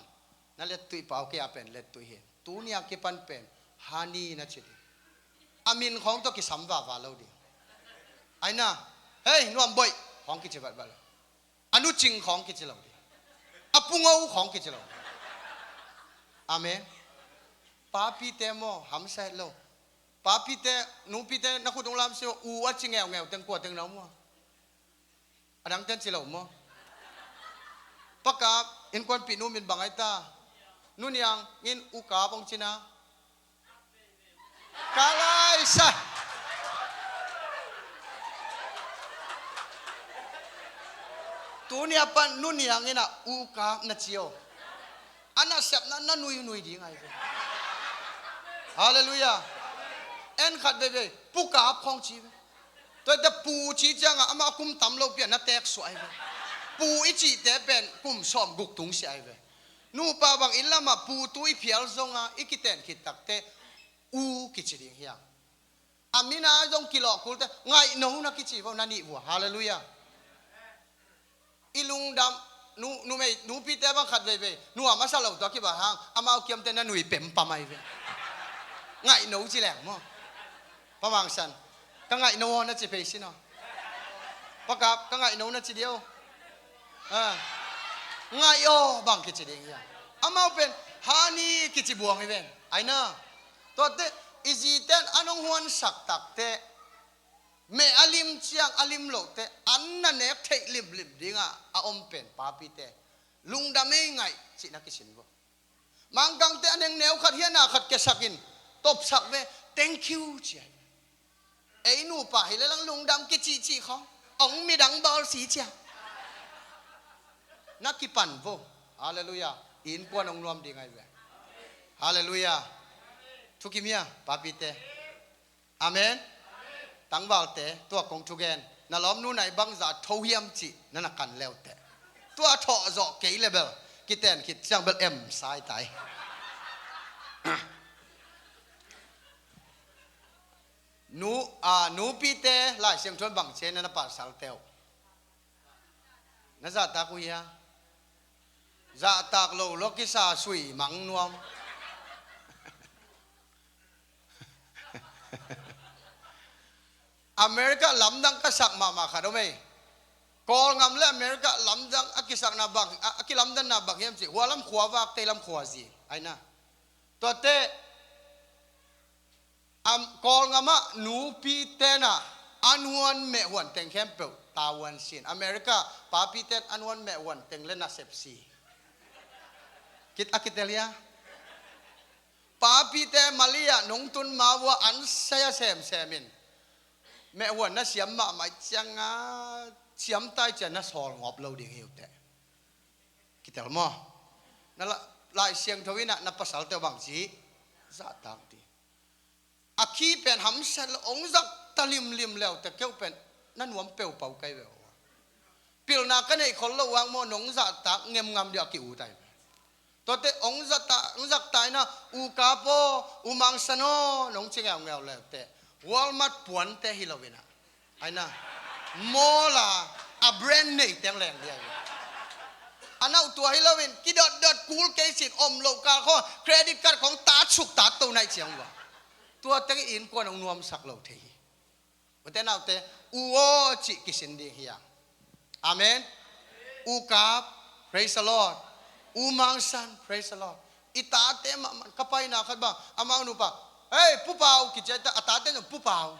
Na lettui pau kei a pen lettui hi. Tuni a kipan pen hani na ci ding. A min khawng tawh kisam vava lo ding. Aina, hei, nuam boih khawng kici vatvat lo. A nu cing khawng kici lo ding. A pungo khawng kici lo. Amen. Papite maw, hamsa het lo. Papite, nupite, na khut ung lam sio, u a ci ngeungeu teng kua teng na um ua. A dang ten ci lo maw? Pa Kap, innkuanpih nu min bang ai ta? Nu Niang in U Kap hong cina. Ka laisa. Tuni a pan Nu Niang in a U Kap na ci o. A nasepna na nuinui ding ai ve. Halleluiah. En khat veve, Pu Kap khawng ci ve. Tua te pu ci cianga amah a kum tam lo pia na tek suah ai ve. Pu i cihte pen kum sawm guk tung sia ahi ve. Nupa bang inn lamah pu tu i phial zonga i kiten khit takte u kici ding hiam? A mina zong kilawh kulte ngaihno na kici vo, na nih vua. Halleluiah. I lungdam, nu, numei, nupite bang khat veivei nuam a sa lo tua kiba hang, amau kiamte na nui pempam ahi ve. Ngaihno ci leng maw? Pa Mangsan, ka ngaihno aw na ci phei sin aw. Pa Kap, ka ngaihno na ci diau. Ah. Ngaih aw bang kici ding hiam? Amau pen hani kici buang hi ven. Aina. Tuate i ziten an hong huansak takte, meh a lim ciang a lim lohte an na nek theih limlim dinga a om pen papite, lungdam ei ngaih cihna kisin vo. Mangkangte a nengneu khat hiana khat kiasakin topsak ve, thank you ci ahi. Ei nupa hi lelang lungdam kicihcih khawng, ong midang bawl si cia. Na kipan vo. Halleluiah. Innkuan ong nuam ding ahi ve. Halleluiah. Thukim hia papite? Amen. Tangvalte, tua kong thugen, na lawmnu nai bangzah tho hiam cih na na kan leute. Tua thawh zawh kei le bel kiten khit ciang bel em sai tai. Nu, a, nupite Lai Siangtho in bang ci na na pasal teuh? Na zahtak uh hia? Zahtak lo lo kisa sui mang nuam. America lamdang ka sak mahmah khat om ei. Kawlngam le America lamdang a kisakna bang, a, a kilamdanna bang hiam cih, hua lam khua vak, tei lam khua zi. Aina. Tuate, am, Kawlngamah nupite na an huan meh huan teng khempeuh tavuan sin. America papite an huan meh huan teng le nasep si. Kit, a kitel hia? Papite Malia nong tun ma vua an saya semsem in. Meh huan na siam mahmah cianga, siam tai cian na sawl ngawp lo ding hi uh teh. Kitel maw? Na la, Lai Siangtho in ah na pasal teuh bang ci, zahtak ding. A khi pen hamsat lo, ong zahtak limlim leute keuh pen na nuam peupau kai ve uh. Pilna ka neih khol lo uh ang maw, nong zahtak ngemngam dia ki u tai ve. Tuate ong zahtak, ong zahtak ina, u Kap aw, u Mangsan aw, nong ci ngeungeu leute. Walmart puante hi lo ina. Aina. Mall a, a brand nei teng leng dia. A nau tua hi loin, kidotdot kul kei sin om lo kal kho, credit card khong tatsuk tatto nai ciang ua. Tua teng innkuan ong nuamsak lo thei hi. Ute naute, u aw cih kisin ding hiang. Amen. U Kap, praise the Lord. U Mangsan, praise the Lord. I tate mahmah, ka paina khat bang, amau nupa, "Hei, Pu Pau," kici a, a tate zong, "Pu Pau."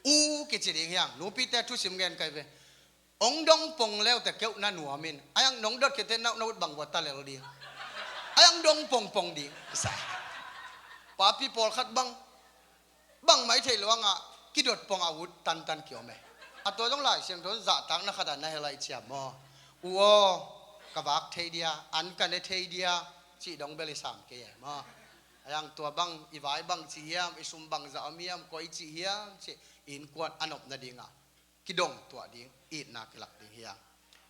U kici ding hiang, nupite thusim ngen kai ve. Ong dong pong leute keuh na nuamin. Ayang nong dot kete na, na ut bang vua ta lel ding. Ayang dong pong pong ding. Sa. Papi pawlkhat bang, bang mai thei lo anga, kidot pong a ut tantan kiom e. A tua zong Lai Siangtho zahtakna khat a na hel a i ciam maw? U aw, ka vak thei dia, an ka ne thei dia, cih dong bel i sam kei e maw? Ayang tua bang, i vai bang ci hiam, i sum bang za om hiam, koi ci hiam, ci innkuan a nop nadinga kidong tuah ding, itna kilak ding hiam.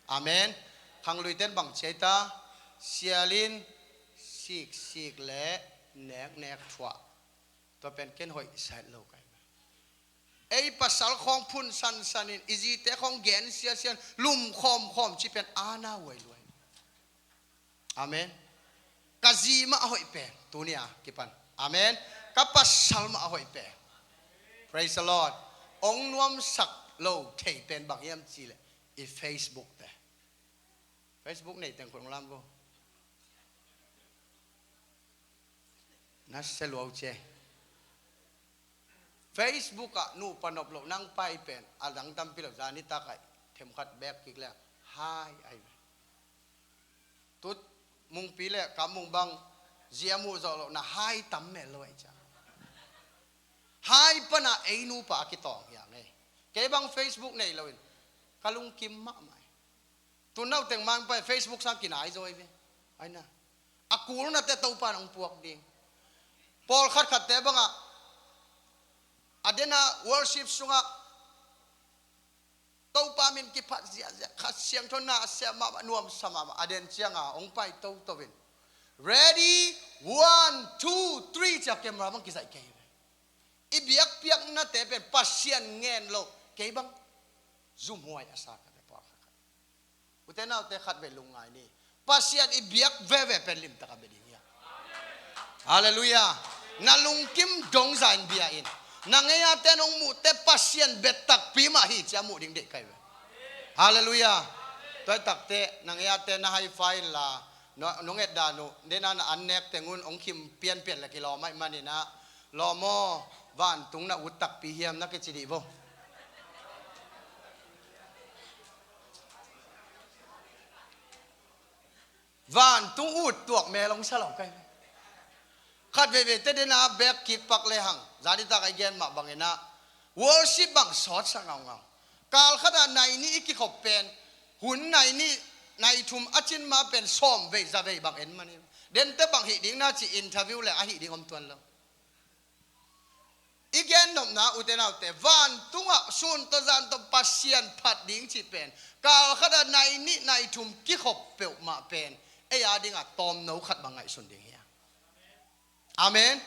Amen. Khangluiten bang ci ai ta, sialin siksik le neknek thuah. Tua pen ken hoih sait lo kai. Ei pasal khawng phun sansanin, i zite khawng gen siasian, lum khawmkhawm ci pen ana huai luai. Amen. Ka zi mah a hoih pen, tunia kipan. Amen. Ka pasal mah a hoih pen. Praise the Lord. Ong nuamsak lo thei pen bang hiam ci le, i Facebook te. Facebook nei teng khut ong lam vo. Na se luau ce. Facebook ah nupa nop loh nang pai pen a dang tampi lo, zani tak ah themkhat bek kik le hai ai. Tut Mungpi le Kam Mung bang zia muh zawh loh na hai tam mel lo ai cia. Hai pana ei nupa a kitawng hiang ei. Kei bang Facebook nei loin ka lungkim mahmah. Tun nau teng mang pai Facebook sang kinai zaw i ve. Aina. A kulnate Topa nong puak ding. Pawlkhat khatte bangah a dena worship sungah Topa min kiphat ziahziah, Kha Siangtho na a sia mahmah, nuamsa mahmah, a den cianga hong pai toto in, "Ready, one, two, three," cia camera bang kizaih kei ve. I biakpiaknate pen Pasian ngen lo, kei bang zumhuai a sa ka ve pawlkhat. Ute naute, khat ve lungngai ni. Pasian i biak veve pen limtak a bia ding hi a. Halleluiah. Na lungkim dong zain bia in. Na ngei a ten hong muhte Pasian bia takpi mah hi cia muh ding deih kai ve. Halleluiah. Tua i takte na ngei a ten na high five inla, no, nong et dan uh, dena na an nek teng un hong khim pianpian le kilawm ahih maninah, "Lawm aw, vantung na ut takpi hiam?" na kici dih vo. Vantung ut tuak mel hong sa lo kai. Khat veivei te dena bek kik pak lehang, zanitak a i gen mah banginah, worship bang sawtsa ngaungau. Kalkhatah nai nih i kikhop pen, hun nai nih, nai thum a cin ma pen sawm vei za vei bang en mani. Dente bang hih ding na ci interview le a hih ding om tuan lo. I gen nopna, ute naute, vantungah sun tawh zan tawh Pasian phat ding cih pen, kalkhatah nai nih nai thum kikhop peuhmah pen ei a dingah tawmno khat bang ngaihsun ding hi a. Amen.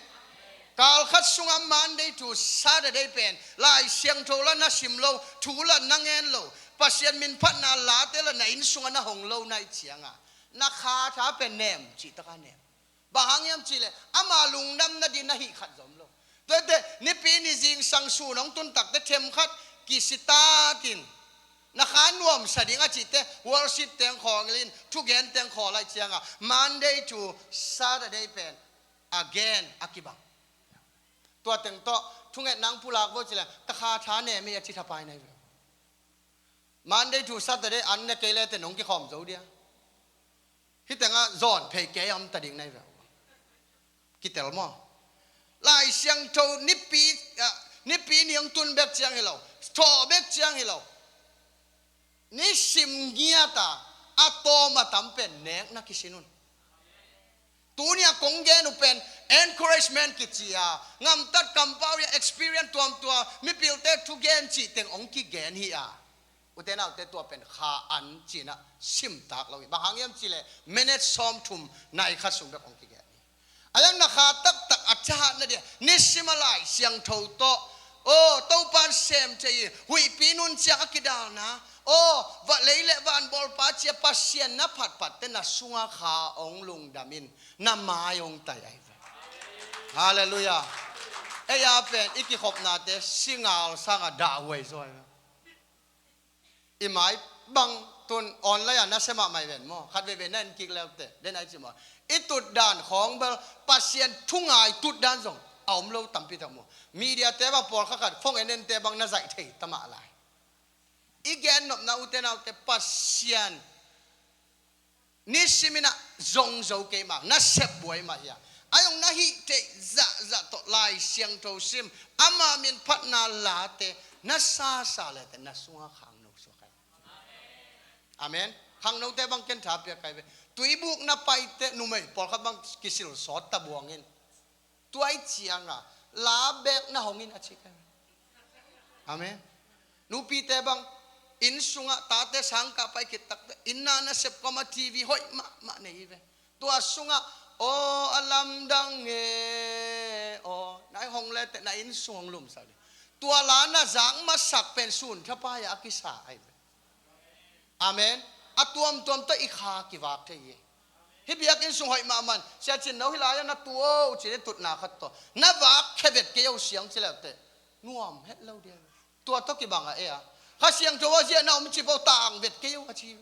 Kalkhat sungah Monday to Saturday pen Lai Siangtho la na sim lo, thu la na ngen lo, Pasian min phatna late la na inn sungah na hong lo na hih cianga, na kha tha pen nem cih taka nem. Bang hang hiam cihleh ama lungdam nading na hih khat zom lo. Tuate Nipi ni zingsang sun hong tun takte themkhat kisitatin, na kha nuamsa ding a cihte worship teng khawlin, thugen teng khawl ahih cianga Monday to Saturday pen again a kibang. Tua teng tawh thunget nang pulak vo cileh, "Ka kha tha nem hi," a ci thapai nai ve. Monday to Saturday an ne kei le te nong kikhawm zo dia. Hih tengah zawn phei kei a om ta ding nai ve. Kitel maw? Lai Siangtho nipi, ah, nipi ni hong tun bek ciang hi lo, thawh bek ciang hi lo, nisim ngiata a tawm a tam pen nekna kisin un. Tunia kong gen uh pen encouragement kici a, ngamtat kampau ya experience tuamtuam, mipilte thugen cih teng hong kigen hi a. Ute naute, tua pen kha an cinah simtak lo hi. Bang hang hiam cihleh minute sawmthum nai khat sung bek hong kigen hi. A yang na kha taktak a cahat nading, nisim a Lai Siangtho tawh, aw, Topan sem thei hi, huihpi nun ciang a kidalna, aw, va lei le van bawlpa cia Pasian na phatphatte na sunga kha hong lungdam in, na mai hong tai ahi ve. Halleluiah. Ei a pen i kikhopnate singal sanga dahhuai zaw ahi ve. I mai bang tun online a na sem a mai ven maw? Khat veivei na en kik leute, den ai ci maw? I tutdan khawng bel Pasian thungai tutdan zong a om lo tampi tak maw? Media te bang pawlkhat khat phone en en te bang na zaih thei tamah lai. I gen nopna, ute naute, Pasian nisimin ah zong zo kei mah, na sep buai mah hi a. A zong na hih theih zahzah tawh Lai Siangtho sim, ama min phatna late na sasa lete na sunga khangno suak ai. Amen. Khangnote bang ken tha piak kai ve. Tuibuk na paite numei pawlkhat bang kisil sawt ta buangin, tua i cianga la bek na hongin a ci kai ve. Amen. Nupite bang inn sungah tate sangkah pai khit takte, inn na na sep kawma T V hoih mahmah nei hi ve. Tua sungah, aw, a lamdang e, aw, na i hong lete na inn sung hong lumsak ding. Tua la na zak masak pen sun thapai a kisa ahi ve. Amen. A tuamtuam tawh i kha kivak thei hi. Hih biakinn sung hoih mahmah in, Sia Cin No hih lai-ah na tu o, ci-in i tutna khat tawh na vak khe vet kei o siang ci leuteh nuam het lo dia. Tua tawh kibang a e a, Kha Siangtho a ziah na om ci po, tang vet kei o a ci.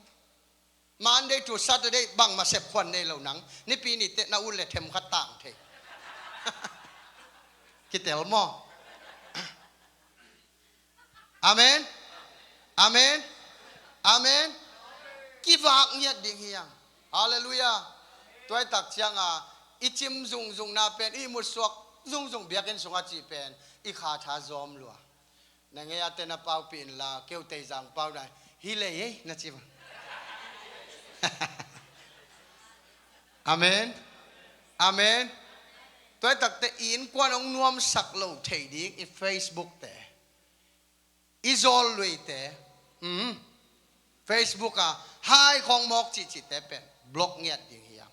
Monday to Saturday bangmah sep khuan nei lo nang, Nipi ni teh na ut le them khat tang thei. Kitel maw? Amen. Amen. Amen. Kivak ngiat ding hi hang. Halleluiah. Tuaitak cianga i cim zungzung na pen, i mutsuak zungzung biakinn sungah cih pen i kha tha zawm lua. Na ngei a te na paupih inla, keu teizang pau na hi lei ei na ci bang. Amen. Amen. Tuaitakte i innkuan hong nuamsak lo thei ding i Facebook te, i zawl luite, Mm. Facebook ah hai khong mawk cihcihte pen block ngiat ding hiam?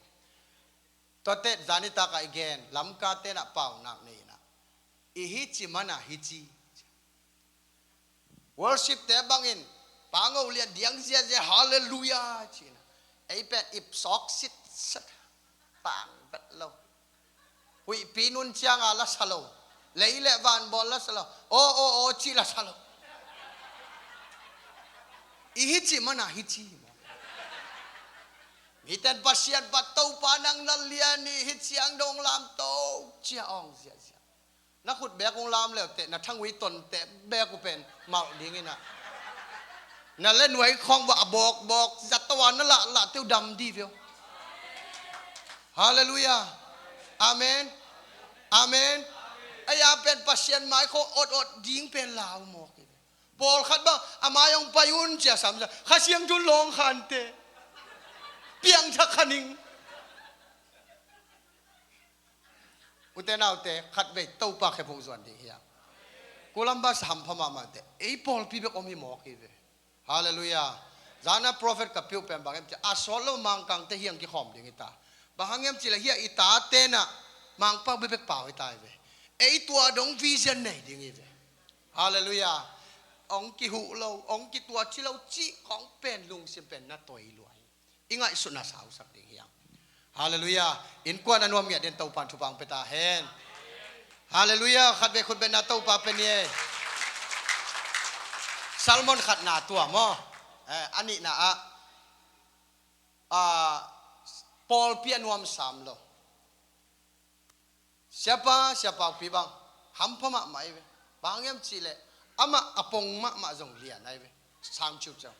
Tuate zanitak ah i gen Lamka tenah paunak nei inah, i hici manah hici. Worship te bangin pango lian diang ziazia halleluia cina, ei pen ip sawk sitset, tang vet lo. Huihpi nun cianga la sa lo, lei le van bawl la sa lo, aw aw aw ci la sa lo. I hici manah hici maw? Miten Pasian pat Topa nang na lian i hiciang dong lamto cia awng ziazia. Na khut bek hong lam leute na thangui tonte bek uh pen malh ding inah, na le nuai khawng vah a bawkbawk zatoa na lahlah teu dam di veo. Halleluia. Amen. Amen. Ei a pen Pasian mai khaw otot ding pen lau mawk hi ve. Pawlkhat bang a mai hong pai un cia samsa Kha Siangtho in lawng khante piangthak kha ning. Ute naute, khatvei Topa khephung zuan ding hiam? Columbus hampha mahmah te, ei pawlpi bek om hi mawk hi ve. Halleluia. Zana prophet ka piuh pen bang em cia, a sawt lo Mangkangte hiang kikhawm ding hi ta. Bang hang em cile hia i ta tenah Mangpau bebek pau hi ta hi ve. Ei tua dong vision nei ding hi ve. Halleluia. Ong kihuh lo, ong kituaci lo cih khawng pen lungsim pen na toi lua hi. I ngaihsutna sausak ding hiam? Halleluia. Innkuan a nuam ngiat den Topan thupha hong pia ta hen. Halleluia. Khatvei khut betna Topa pia ni ei. Sermon khatna tua maw? Eh, a nihna ah, ah, pawlpi a nuam sam lo. Siapa, siapa upi bang hampha mahmah hi ve. Bang hang em cihleh amah a pong mahmah zong lian ahi ve. Sang ciuciau.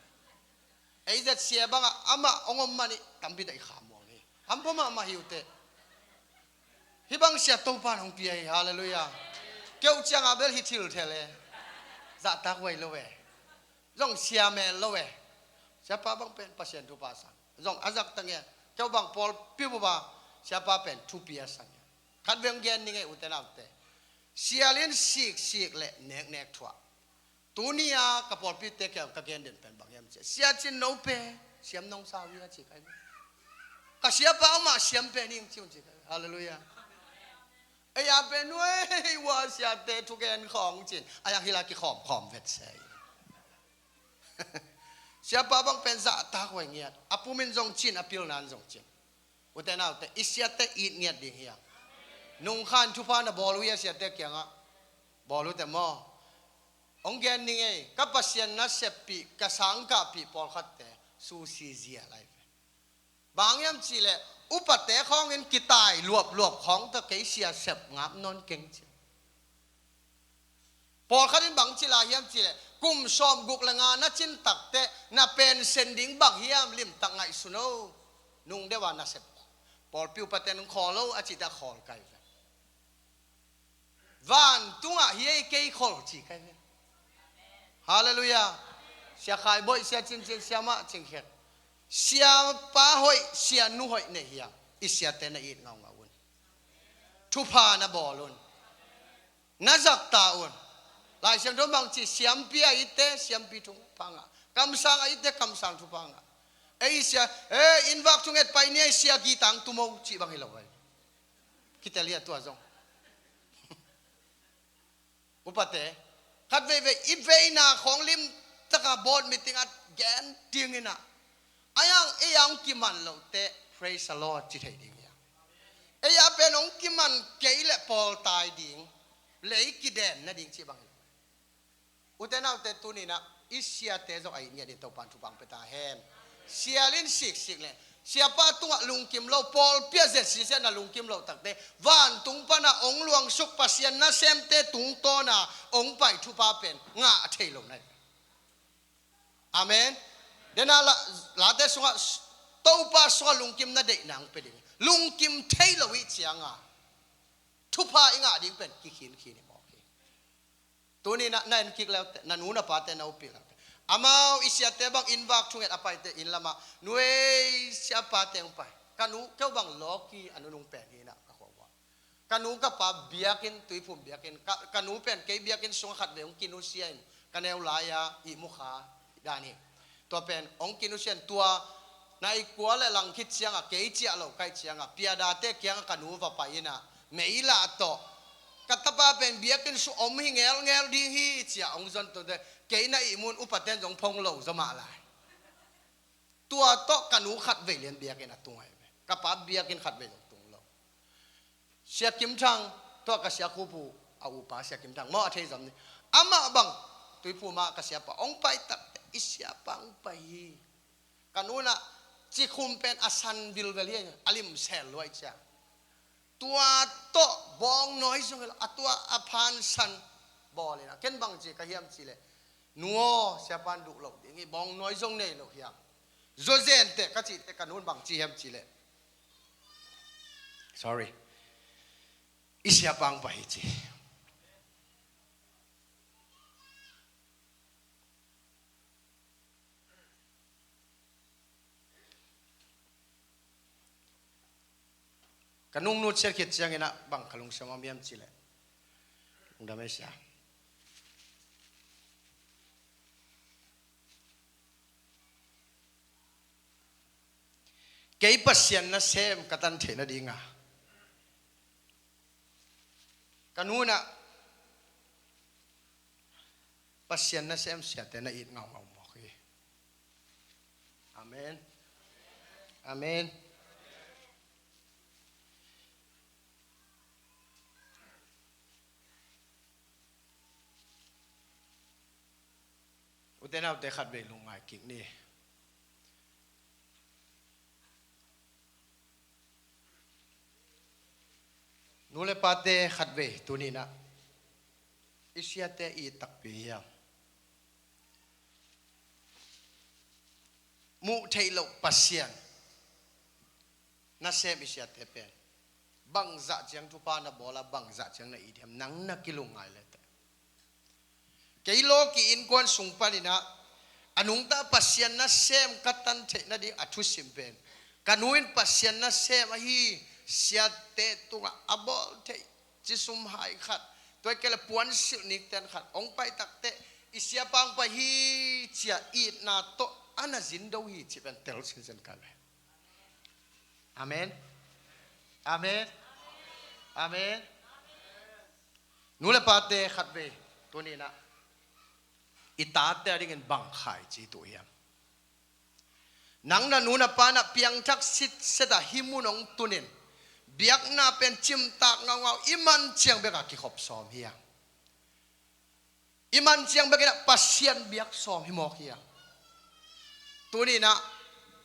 Ei zet sia bangah amah hong om manih tampi dah i khamuang hi. Hampha mahmah hi uh teh. Hih bang sia Topan hong pia hi. Halleluia. Keu ciangah bel hi thil thel e. Zahtak huai lo e. Zong sia mel lo e. Siapa bang pen Pasian thupha sang. Zong a zak tang e. Keu bang pawlpi buba siapa pen thupi a sang e. Khat veng gen ning e ute naute. Sial in siksik le neknek thuah. Tuni a ka pawlpite kiang ka gen den pen bang hiam cia, sia cin no pe siam nong sau hi a ci kai. Ka siapa amah siam pe ning ci un ci kai. Halleluia. Ei a pe nuai hua siate thugen khawng cin a yang hila kikhawm khawm vet sei. Siapa bang pen zahtak huai ngiat. A pumin zong cin, a pilnan zong cin. Ute naute, i siate it ngiat ding hiam? Nungkhan thupha na bawl uh hia siate kiangah? Bawl uh teh maw? Hong gen ning ei, ka Pasian na seppih, ka sangkahpih pawlkhatte susi zia lai ve. Bang hiam cihleh upate khawngin kitai luapluap khawng tawh kei sia sep ngap nawn keng ci. Pawlkhat in bang ci lai hiam cihleh kum sawm guk le nga na cin takteh na pensen ding bang hiam limtak ngaihsun o. Nung deuh a na sep pawlpi upate nung khawl o a cihte a khawl kai ve. Vantungah hi ei kei khol ci kai ve. Halleluia. Sia Khai Boih, sia Cin Cin, sia Mah Cing Khek. Siapa hoih, sia nu hoih nei hiam? I siate na it ngaungau un. Thupha na bawl un. Na zakta un. Lai Siangtho bang ci, siampi a itte siampi thupha ngah. Kamsang a itte kamsang thupha ngah. Ei sia, eh, innvak thunget pai ni ei sia gitang tumo cih bang hi lo ai. Kitel hi a tua zong. Upate, khat veivei i veina khawng limtaka board meeting a gen dingin ah, a yang ei a hong kiman loh teh praise the Lord ci thei ding hi a. Ei a pen hong kiman kei leh pawl tai ding, lei kiden nading cih bang hi lo. Ute naute, tuninah i siate zong a it ngiat in Topan thupha hong pia ta hen. Sial in siksik le siapa tungah lungkim lo, pawlpi a zet sisiatna lungkim loh takte vantung pana hong luangsuk Pasian nasemte tungtawna hong pai thupha pen ngah thei lo nai. Amen. Dena la, late sungah Topa sungah lungkim na deihna hong pia ding. Lungkim thei lo ih cianga thupha i ngah ding pen kikhinkhin hi mawk hi. Tuni na, na en kik leute, na nu na pate na upil leute. Amau i siate bang inn vak thunget a paite inn lamah, nuei siapate hong pai. Ka nu, keu bang lawki a nunung pen hinah ka khuavuah. Ka nu ka pa biakinn, tuiphum biakinn, ka, ka nu pen kei biakinn sungah khat vei hong kinusia in, ka neu lai-a ihmu kha, Dan hi. Tua pen hong kinusia in, tua nai kua le lang khit ciangah kei ciah lo ka hih ciangah piadate kiangah ka nu va pai inah, mei lah tawh, ka tapa pen biakinn sung om hi ngelngel ding hi ci-a hong zon tawh teh, kei na ihmun upaten zong phong lo zaw mah lai. Tua tawh ka nu khatvei lian biakinn a tung ahi ve. Ka pa biakinn khatvei zong tung lo. Sia Kim Thang, tua ka sia khupu a upa Sia Kim Thang maw, a thei zom ni. Amah bang, Tuiphum ah ka siapa hong pai tak teh, i siapa hong pai hi. Ka nu inah cikhum pen a san vilvel hi, a limsel luai ciang. Tua tawh bawngnawi zong hi lo, a tua a phan san bawl inah, ken bang ci ka hiam cih leh, nu aw, siapa in duh loh ding hi, bawngnawi zong nei lo hiam. Zawzen teh ka cih teh ka nu in bang ci hiam cih leh, sorry, i siapa hong pai hi ci. Ka nungnut siat khit ciang inah bang ka lungsim om hiam cih leh, lungdam ei sia. Kei Pasian nasem ka tan theih nadinga, ka nu inah Pasian nasem siate na it ngaungau mawk hi. Amen. Amen. Ute naute, khatvei lungngai kik ni. Nu le pate, khatvei tuni inah i siate i it takpi hiam? Muh theih loh Pasian nasem i siate pen bangzah ciang thupha na bawl a, bangzah ciang na it hiam, nang na kilungngai le teh. Kei lawki innkuan sung pan inah a nungta Pasian nasem ka tan theih nading a thusim pen, ka nu in Pasian nasem ahi, siate tungah a bawl theih cisum hai khat, tua hi kei leh puansilh nikten khat hong pai tak teh, i siapa hong pai hi ci-a itna tawh a na zin do hi cih pen tel sinsen ka hi ve. Amen. Amen. Amen. Nu le pate, khatvei tuni inah i tate a dingin bang khaici tuh hiam? Nang na nu na pa inah piangthak sitset a hih mun hong tun in, biakna pen cimtak ngaungau, i man ciang bekah kikhop sawm hiam? I man ciang bek inah Pasian biak sawm hi mawk hiam? Tuni inah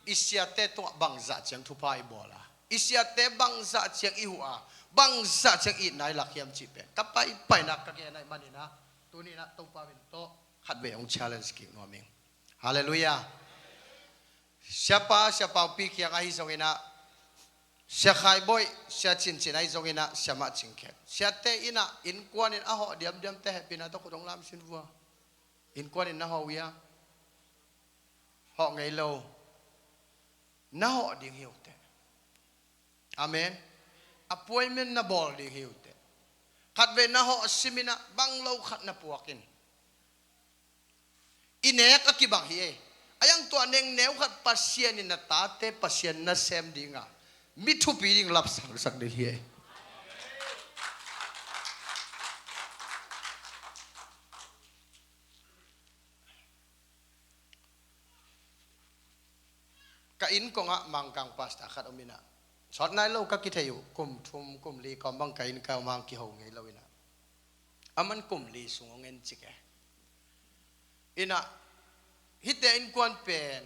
i siate tungah bangzah ciang thupha i bawl a, i siate bangzah ciang i huh a, bangzah ciang itna i lak hiam cih pen ka paipainak ka gen ahih man inah, tuni inah Topa min tawh khatvei hong challenge kik nuam ing. Halleluiah. Siapa, Sia Paupi kiang ahi zong inah, Sia Khai Boih, Sia Cin Cin ahi zong inah, Sia Mah Cing Khet, siate inah innkuan in a hawh diamdiamte hehpihna tawh khut hong lam sin vua. Innkuan in na hawh uh hia? Hawh ngei lo. Na hawh ding hi uh teh. Amen. Appointment na bawl ding hi uh teh. Khatvei na hawh sim inah bang lo khat na puak in. I nek a kibang hi ei. A iang tua nengneu khat Pasian in na tate Pasian nasem dinga mi thupi ding lapsangsak ding hi ei. Ka inn kongah Mangkang pastor khat om inah, sawt nai lo ka kithei uh, kum thum kum li kawm bang ka inn ka om hang kiho ngei lo inah, aman kum li sung hong en cik e. Inah, hihte innkuan pen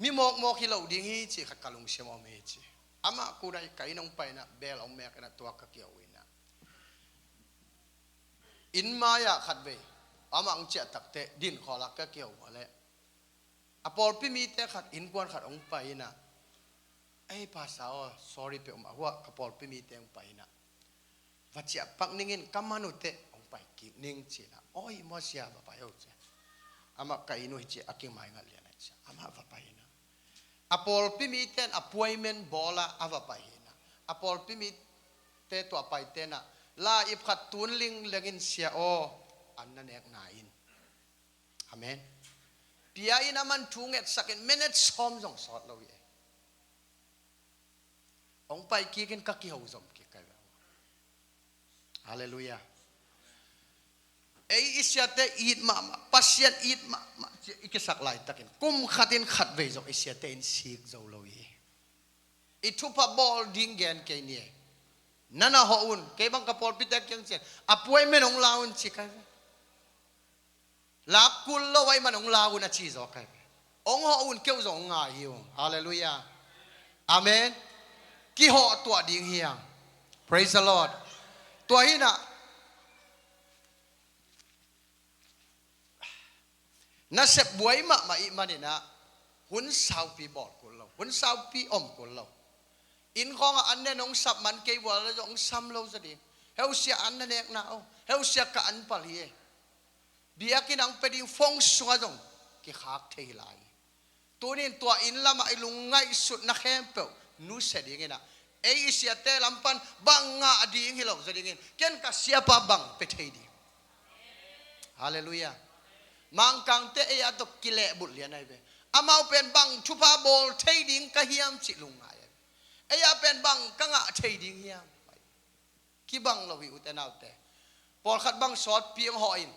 mi mawkmawk hi lo ding hi cih khat ka lungsim om hi ci. Amah kunah ka inn hong pai inah bel hong mek inah tua ka kiho uh inah, inn mai-ah khatvei amah hong ciah tak teh din khawlak ka kiho uh a leh, a pawlpi mite khat, innkuan khat hong pai inah, "Ei, pastor aw, sorry peuhmah, huah ka pawlpi mite hong pai inah, va ciah pak ning in, ka man uh teh hong pai kik ning," ci inah, "Aw, hi maw sia, va pai o," ci. Amah ka inn uh hi ci a kimaingat lian ahi ci. Amah va pai inah, a pawlpi mite in appointment bawl a, a va pai hi inah, a pawlpi mite tua paite inah, "La ip khat tun lingleng in sia aw, an na nek na in." Amen. Pia in a man thu ngetsak in minute sawm zong sawt lo hi. Hong pai kik in ka kiho zom kik ka hi ve. Halleluiah. Ei i siate it mahmah, Pasian it mahmah ci i kisak laitakin kum khat in khatvei zong i siate in sik zo lo hi. I thupha bawl ding gen kei ni e. Na na hawh un, kei bang ka pawlpite kiang cian appointment hong la un ci ka hi ve. Lak kul lo ahih man hong la un a ci zaw ka hi ve. Hong hawh un, keu zong hong ngai hi ung. Halleluiah. Amen. Kihawh tuah ding hi hang. Praise the Lord. Tua hi na, nasep buai mahmah i hih manin ah hun saupi bawl kul lo, hun saupi om kul lo. Inn khawngah an nen hong sap man kei bual le zong hong sam lo zaw ding. Heusia an na nekna aw, heusia ka an pal hi e. Biakinn ah hong pia ding phone sungah zong kikhak thei hi lai. Tunin tua inn lamah i lungngaihsutna khempeuh nusia dingin ah, ei i siate lam pan bang ngah ding hi lo zaw dingin ken ka siapa bang pia thei ding. Halleluiah. Mangkangte ei a tawh kilehbulh lian ahi ve. Amau pen bang thupha bawl thei ding ka hiam cih lungngai ahi ve. Ei a pen bang ka ngah thei ding hiam? Kibang lo hi ute naute. Pawlkhat bang sawtpi hong hawh in,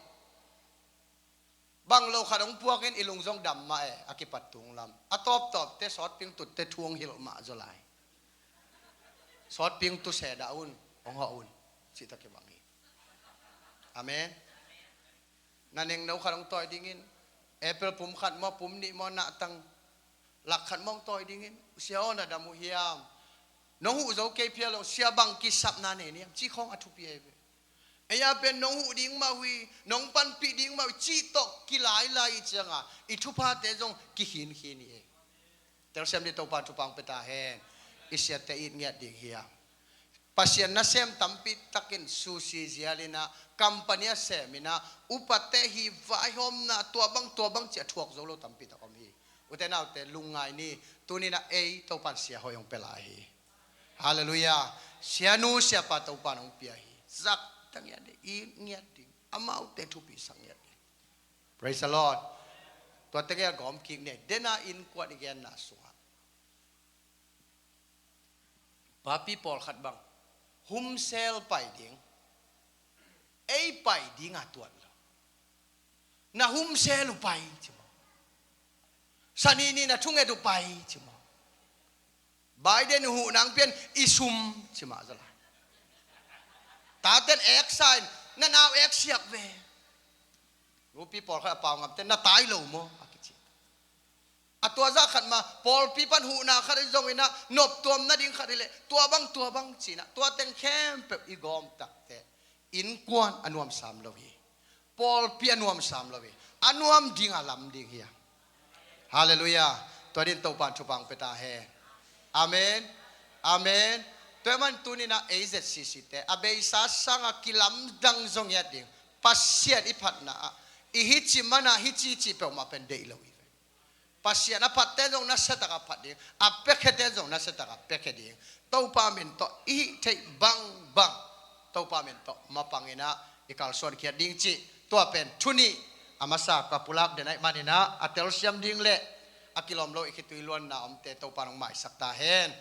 bang lo khat hong puak in i lung zong dam mah e, a kipat tung lam. A tawptawpte sawtpi hong tutte thu hong hilh mah zaw lai. Sawtpi hong tu se dah un, hong hawh un, cih tawh kibang hi. Amen. Na nengno khat hong tawi dingin, apple pum khat maw, pum nih maw, nahtang lak khat maw hong tawi dingin, sia aw na dam uh hiam? Nong huh zo kei phial lo, sia bang kisapna nei ni hiam? Cih khawng a thupi ahi ve. Ei a pen nong huh ding mah uh hi, nong panpih ding mah uh hi, cih tawh kilailai i cianga i thuphate zong kikhinkhin hi e. Telsiam dih, Topa in thupha hong pia ta hen. I siate it ngiat ding hi hang. Pasian nasem tampi takin susi zial in ah, company a sem in ah, upate hi, vaihawmna tua bang tua bang ci a thuak zo lo tampi tak om hi. Ute naute, lungngai ni, tuni in ah ei Topa in sia hoih hong pia lai hi. Halleluiah. Sianu siapa Topa in hong pia hi. Zak ta ngiat ding, it ngiat ding, amaute thupi sak ngiat ding. Praise the Lord. Tua tegel gawm kik ni, den a innkuan i genna sungah papi pawlkhat bang humsel pai ding, ei pai ding a tuat lo. Na humsel uh pai ci maw? Sani ni na thunget uh pai ci maw? Biden uh huh nang pian i sum ci mah zaw lai. Taten ek sa in, na nau ek siak ve. Nupi pawlkhat a pau ngamte na tai lo maw a kici. A tua zah khat mah pawlpi pan huhna khat i zong in ah, noptuam nading khat hi leh tua bang tua bang ci in ah, tua teng khempeuh i gawm takteh innkuan a nuamsam lo hi. Pawlpi a nuamsam lo hi. A nuam ding a lam ding hi a. Halleluiah. Tua din Topa in thupha hong pia ta hen. Amen. Amen. Tua ahih man tuni in ah A Z C C te a beisa sangah kilamdang zong ngiat ding. Pasian i phatna ah i hih ci man ah hih ci ci peuhmah pen deih lo hi ve. Pasian a phatte zong nasiatak a phat ding, a piakhete zong nasiatak a piakhia ding. Topa min tawh i hih theih bangbang Topa min tawh mapang in ah i kalsuan khiat ding cih tua pen thu nih a masa ka pulak den ahih man in ah, a telsiam ding le a kilawm lo i khitui luanna omte Topa in hong maisak ta hen.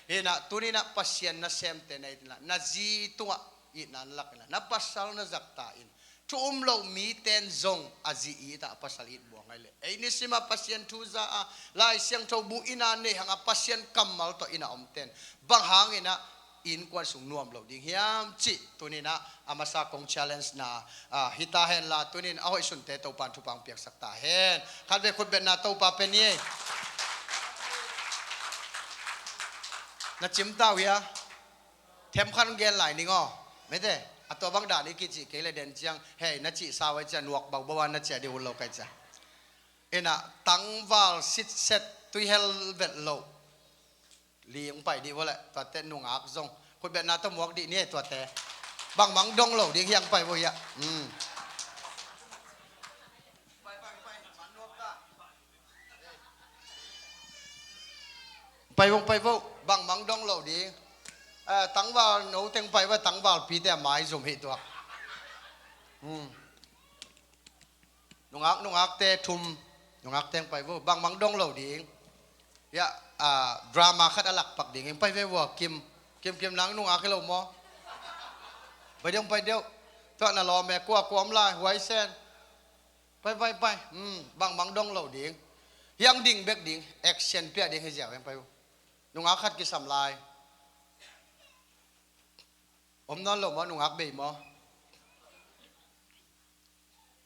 Hi in ah tuni in ah Pasian nasemte na it in ah, na zi tungah itna na lak in ah, na pasal na zahtak in, thu um lo mite in zong a zi it ah, a pasal it buang ngai leh, ei nisim a Pasian thu za a, Lai Siangtho bu in ah nei hang a, Pasian kammal tawh in ah omte in bang hang in ah innkuan sung nuam lo ding hiam cih tuni in ah a masa kong challenge na, ah, hi ta hen la, tuni in a hoihsunte Topa in thupha hong piaksak ta hen. Khatvei khutbetna Topa pia ni. Na cim ta uh hia? Themkhat gen lai ning aw. Mete, a tua bang dan i kicih kei le den ciang, hei, na cih sau ai cia, nuak bauh bauh a na ciah dih uh lo kai cia. In ah tangval sitset, tuihel vet lo. Li hong pai dih uh le, tuate nungak zong. Khutbetna tawh muak dih ni e tuate. Bangmah hong dong lo ding hi hang, pai uh hia. Hmm. Pai vo, pai vo, bangmah hong dong lo ding. Eh, tangval no teng pai va, tangval pite a mai zum hi tuak. Hmm. Nungak, nungakte thum. Nungak teng pai vo, bangmang dong lo ding. Ya, ah, drama khat a lakpak ding. Pai ve vo, Kim. Kim, Kim, nang nungak hi lo maw? Pai deuh, pai deuh. Tua na lawm e, kua, kua om lai, Huai Sen. Pai, pai, pai. Hmm, bangmang dong lo ding. Hiang ding bek ding, action pia ding hi ziau, pai vo. Nungak khat kisam lai. Om nawn lo maw, nungak bei maw?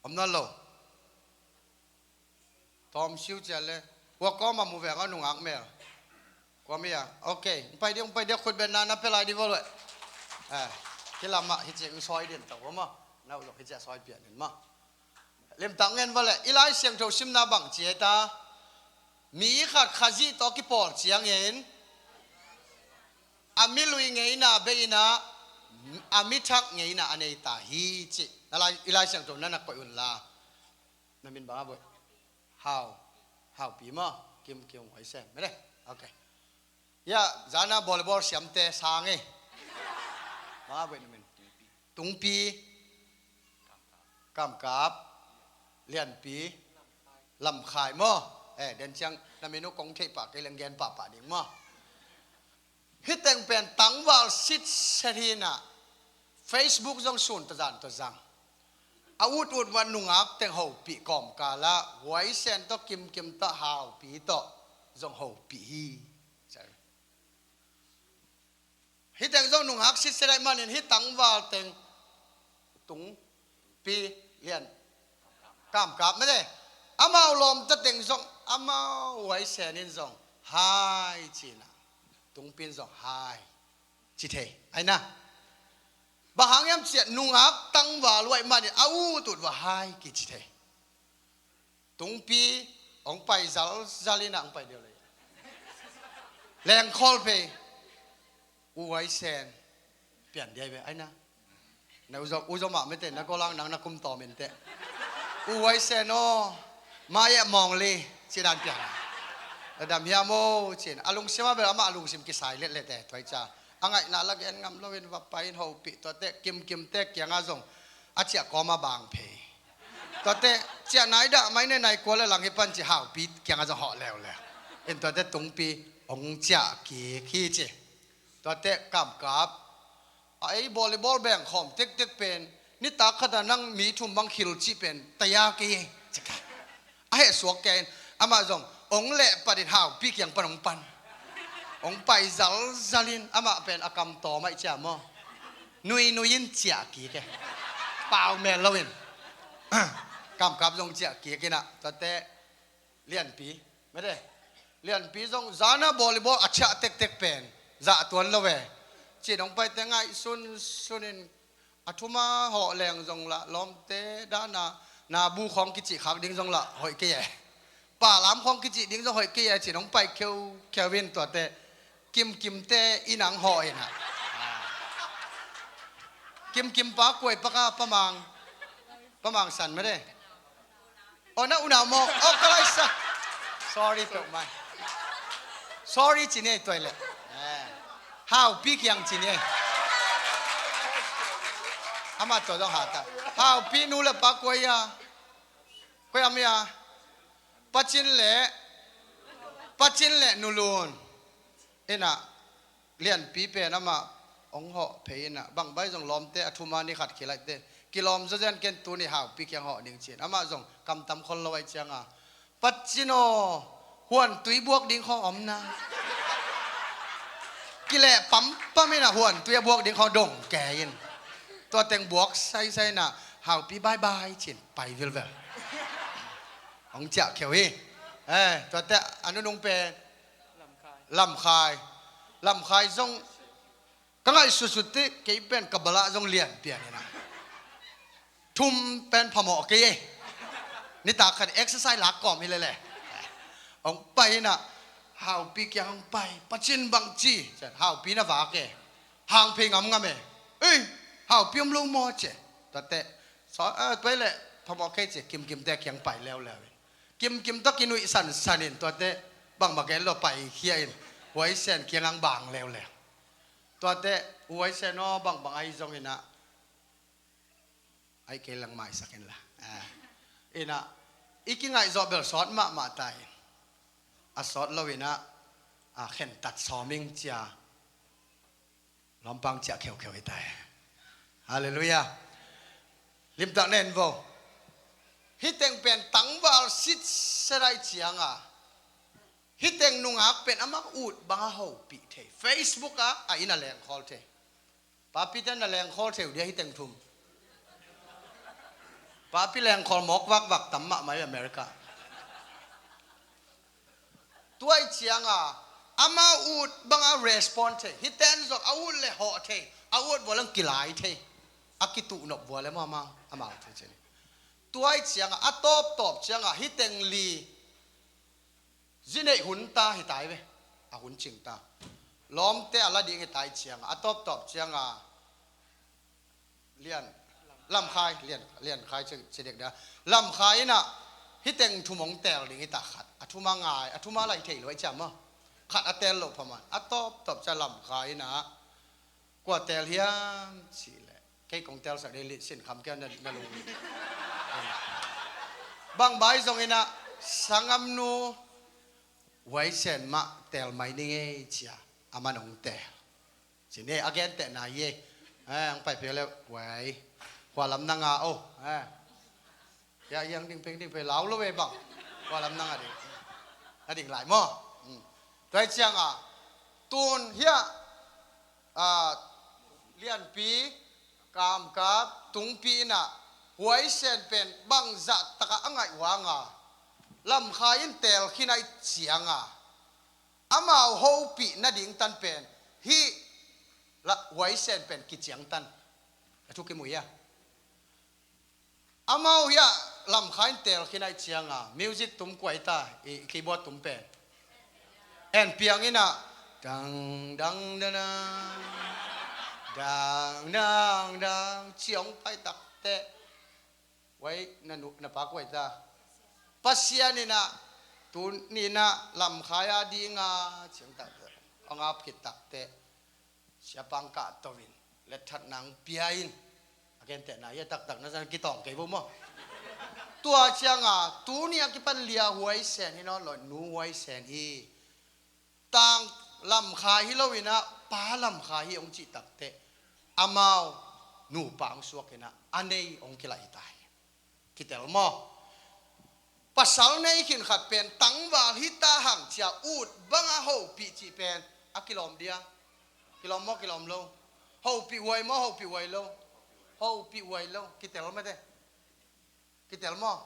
Om nawn lo. Tawm siu cia le. Kua kawm a mu veng a nungak mel. Kua mi a. Ok. Pai ding, pai ding, khut ben na, na pia lai di vo lo. Eh, kilam ah hi cing sawi din tawh maw. Na uh zong hi cia sawi pian din maw. Limtak ngen vo le. I Lai Siangtho simna bang ci e ta. Mi khat Khazih tawh kipawl ciangin a mi lui ngeina bei in a, a mi thak ngeina a nei ta hi ci. Na lai, i Lai Siangtho na na koih un la. Na min bang a boih? Hau. Haupi maw? Kim, Kim, Huai Sen. Mede. Ok. Ya, zana volleyball siamte sang e. Bang a boih na min? Tungpi. Kamkap. Lianpi. Lamkhai maw? Eh, den ciang na min uh kong theih pah kei leng gen pahpah ding maw? Hih teng pen tangval sitset hi in a, Facebook zong sun tawh zan tawh zang. A ut ut va nungak teng hopih kawmkal ah Huai Sen tawh, Kim Kim tawh, Haupi tawh zong hopih hi. Hih teng zong nungak sitset ahih manin hih tangval teng Tungpi, Lian, Kamkap mede. Amau lawmta teng zong, amau Huai Sen in zong hai ci in a, Tungpi in zong hai ci thei. Ai na. Bang hang hiam cih leh nungak tangval uh ahih manin a ut ut va hai kici thei. Tungpi hong pai zalzal in a hong pai deuh lei. Lengkhawl phei. U Huai Sen pian dia hi ve, ai na. Na u Zo, u Zo mah mete, na golang nang na kum tawm in teh. U Huai Sen aw, mai ah mawng li, ci dan pian. Na dam hiam aw, ci in. A lungsim ah bel amah a lungsim kisai letlet e, tua hi ca. A ngaihna la gen ngam lo in va pai in hopih, tua teh Kim Kim te kiangah zong a ciah kawm a bang phei. Tua teh ciah nai dah mai ne, nai kua le lang hi pan ci, Haupi kiangah zong hawh leuleu in, tua teh Tungpi hong ciah kik hi ci. Tua teh Kamkap, a ei volleyball beng khawm tektek pen, nitak khat a nang mi thum bang khil cih pen taya kei e, ci ka. A heh suak kei in, amah zong hong leh pat in Haupi kiang pan hong pan. Hong pai zalzal in, amah pen a kam tawm ahih ciang maw, nui nui in ciah kik e. Pau mel lo in. Kamkap zong ciah kik in a, tua teh Lianpi, mede. Lianpi zong zana volleyball a ciah tektek pen zah tuan lo e. Ci in hong pai teh ngaihsun sun in, a thum a hawh leng zong lah lawmte dana, na bu khawng kicih khak ding zong lah hoih kei e. Palam khawng kicih ding zong hoih kei e, ci in hong pai kheukheu in, tua teh Kim Kim te inn ah hong hawh in a. Kim Kim pa kua hi, Pa Ka, Pa Mang. Pa Mang San mede. Aw, na unau maw? Aw, ka lai sa. Sorry peuhmah. Sorry ci ni ei, tua hi leh. Eh. Haupi kiang ci ni ei. Amah tua zong hata. Haupi nu le pa kua hi a? Kua hi a mi a? Pa Cin le, Pa Cin le Nu Lun. In a, Lianpi pen amah hong hawh phei in a, bang bai zong lawmte a thum a ni khat khil ahih teh, kilawm zawzen ken, tuni Haupi kiang hawh ning ci in. Amah zong kam tam khol lo ahih ciang a, Pa Cin aw, huantui buak ding khawng om na. Kileh pampam in a, huantui a buak ding khawng dong kei in. Tua teng buak saisai in a, Haupi bye bye ci in pai vilvel. Hong ciah kheu hi. Eh, tua teh a nunung pen Lamkhai. Lamkhai zong ka ngaihsutsut teh kei pen ka bal ah zong lian pian hi na. Thum pen phamawh kei e. Nitak khat exercise lak kawm hi lele. Hong pai hi na. Haupi kiang hong pai. Pa Cin bang ci. Haupi na vak e. Hang phei ngamngam e. Ei, Haupi om lo maw ci. Tua teh, so, ah, tua hi leh phamawh kei ci. Kim Kim te kiang pai leuleu in. Kim Kim tawh kinuih sansan in, tua teh bangmah gen lo, paikhia in, Huai Sen kiang ah bang leuleu. Tua teh, Huai Sen aw, bangbang ahi zongin a, ahi kei leng maisak in la. Ah. In a, I kingaihzawh bel sawt mahmah ta in, a sawt lo in ah, a khentat sawm ing cia, lawmpang ciah kheukheu hi ta hi. Halleluiah. Limtak nen vo. Hih teng pen tangval sitset ahih cianga, hih teng nungak pen amah ut banga hopih thei. Facebook ah a inn a lengkhawl thei. Papi ten na lengkhawl thei uh dia hih teng thum. Papi lengkhawl mawk vakvak tam mahmah hi America. Tua ahih cianga amah ut banga respond thei. Hih ten zong a ut le hawh thei. A ut vua leng kilai thei. A kituhnop vua le maw amau, amau thu cin. Tua ahih cianga a tawptawp cianga hih teng li zi neih hun ta hi ta hi ve. A hun cing ta. Lawmte a la ding hi ta ahih cianga a tawptawp cianga Lian, Lamkhai, Lian, Liankhai ci, ci dek dia. Lamkhai in ah hih teng thum hong teel ding hi ta khat. A thum a ngai, a thum a lai thei lo ahih ciang maw. Khat a teel loh pha man. A tawptawp cia Lamkhai in ah kua teel hiam cih leh, kei kong teelsak ding, lih sin kham kei na, na lung. Bang bai zong in ah, sanggamnu Huai Sen mah teel mai ning ei cia, aman hong teel. Ci ni, a gentehna hi ei. Eh, hong pai pia le, huai. Hua lam na nga o. Eh. Ya, yang ding peng ding peng lau lo ve bang. Hua lam na nga ding. Na ding lai maw. Hmm. Tua ahih cianga, tun hiah, ah, Lianpi, Kamkap, Tungpi in ah, Huai Sen pen bangzah takah a ngaih uh hanga, Lamkhai in teel khin ahih cianga, amau hopih nading tan pen, hih la, Huai Sen pen kiciangtan. A thu kimu hia? Amau hiah Lamkhai in teel khin ahih cianga, music tum kua hi ta, i keyboard tum pen. En Piang in ah, dang, dang, dang, dang, dang, dang, dang, ci hong pai takteh. Huai na nu, na pa kua hi ta. Pasian in ah, tuni in ah, Lamkhai a dinga, ci hong takteh. Hong ap khit takteh. Siapa hong kahto in, letthat nang pia in. A gentehna hi a, taktak na zan kitawng kei vo maw. Tua cianga, tuni a kipan lia Huai Sen hi nawn lo, nu Huai Sen hi. Tang Lamkhai hi lo in ah, pa Lamkhai hi hong cih takteh, amau nupa hong suak in ah, a nei hong kilaih hi ta hi. Kitel maw? Pasal nei khin khat pen tangval hi ta hang cia, ut banga hopih cih pen a kilawm dia. Kilawm maw, kilawm lo? Hopih huai maw, hopih huai lo? Hopih huai lo. Kitel mate. Kitel maw?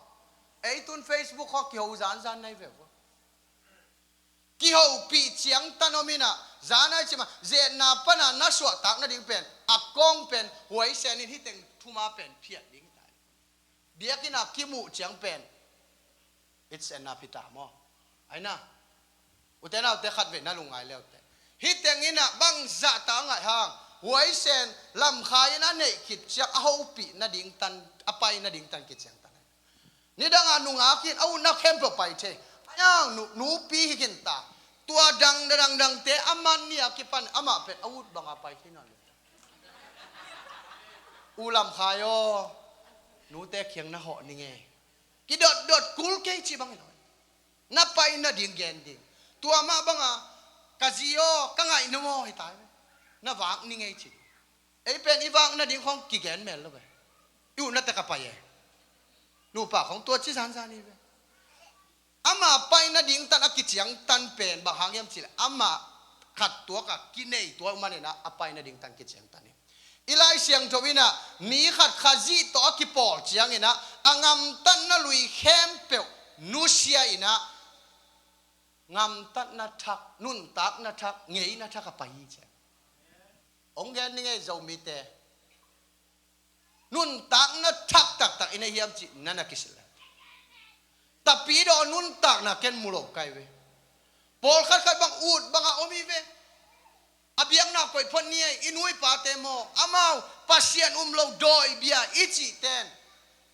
Ei tun Facebook khaw kiho zanzan nai ve ua. Kihopih ciangtan om in ah, zan ahih cianga, zetna pana na suahtak nading pen, a kong pen, Huai Sen in hih teng thum a pen phiat ding hi ta hi. Biakinn ah kimuh ciang pen, it's enough hi ta maw. Aina. Ute naute khatvei na lungngai leute. Hih teng in ah bangzah ta a ngaih hang, Huai Sen Lamkhai in a neih khit ciang a hopih nading tan, a pai nading tan kiciangtan. Nidang ah nungak in a utna khempeuh pai thei. Ayang nu, nupi hi khin ta. Tua dang, dang, dangte a man ni a kipan amah pen a ut banga pai thei nawn lo. U Lamkhai aw, nute kiang na hawh ning ei. Kidotdot kul kei cih bang hi lo. Na pai nading gen ding. Tua mah banga, ka zi aw, ka ngaih na maw hi ta hi. Na vak ning ei ci. Ei pen i vak nading khong kigen mel lo ve. I utna tek a pai e. Nupa khong tua ci zanzan hi ve. Ama pai nading tan a kiciangtan pen bang hang hiam cih leh, ama khat tuak a kinei tua uh manin ah a pai nading tan kiciangtan hi. I Lai Siangtho in ah mi khat Khazih tawh a kipawl ciangin ah a ngamtatna lui khempeuh nusia in ah, ngamtatna thak, nuntakna thak, ngeina thak a pai hi ci. Hong gen ning ei Zomite. Nuntakna thak taktak i nei hiam cih na na kisil le. Tapidaw nuntakna ken mu lo ka hi ve. Pawlkhat khat bang ut banga om hi ve. A biakna koih phot ni ei, i nu i pate maw, amau Pasian um lo dawi bia i cihten,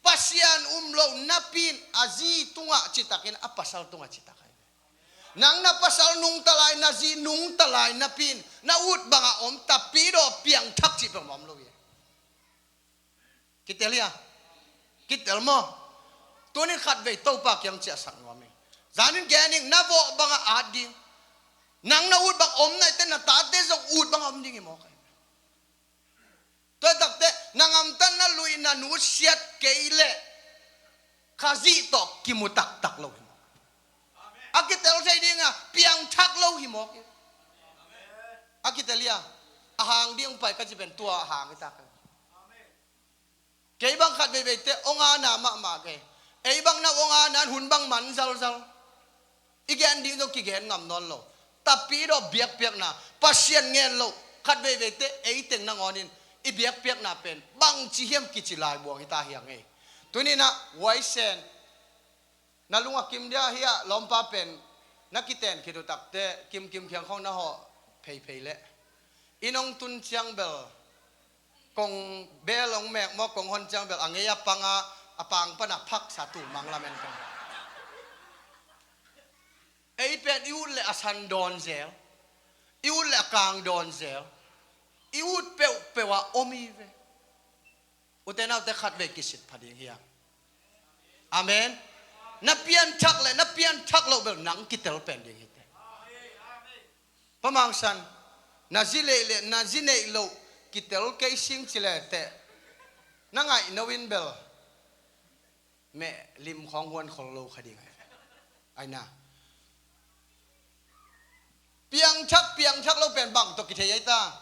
Pasian um lo napi in a zi tungah citakin a pasal tungah citak ahi ve. Nang na pasal nungta lai, na zi nungta lai napi in na ut banga om, tapidaw piangthak cih peuhmah om lo hi. Kitel hia? Kitel maw? Tunin khatvei Topa kiang ciahsak nuam ing. Zanin gen ing, na vawh bangah at ding. Nang na ut bang om nai teh na tate zong ut bangah om ding hi mawk ei. Tua takte na ngamtatna lui na nusiat kei leh Khazih tawh kimu taktak lo hi mawk. A kitel thei dinga piangthak lo hi mawk hi. A kitel ia a hang ding pai ka ci pen tua a hang hi tak. Kei bang khat veiveite ong ana mahmah kei. Ei bang na ong ana hun bang man zalzal. I gen ding zong kigen ngam nawn lo. Tapidaw biakpiakna Pasian ngen lo khat veiveite ei teng nangawnin i biakpiakna pen bangci hiam kici lai buang hi ta hiang ei. Tuninah waisen na lung a kim dia hi ah lawmpa pen na kiten khit uh takte kimkim khiang khawng na hawh pheiphei leh i nong tun ciang bel kong bel ong mek maw kong hon ciang bel a ngei a panga a pang pana phaksa tumang lamen kong. Ei pen i ut le a san dawn zel, i ut le a kang dawn zel, i ut peuhpeuh ah om hi ve. Ute naute khat vei kisit pha ding hiam? Amen. Na pianthak le na pianthak loh bel nang kitel pen ding hite. Pamangsan na zi leih le na zi neih loh kitel kei sing ci le teh na ngaih no in bel meh lim khawng huan khol lo kha ding ai. Aina piangthak piangthak lo pen bang tawh kithei ai ta?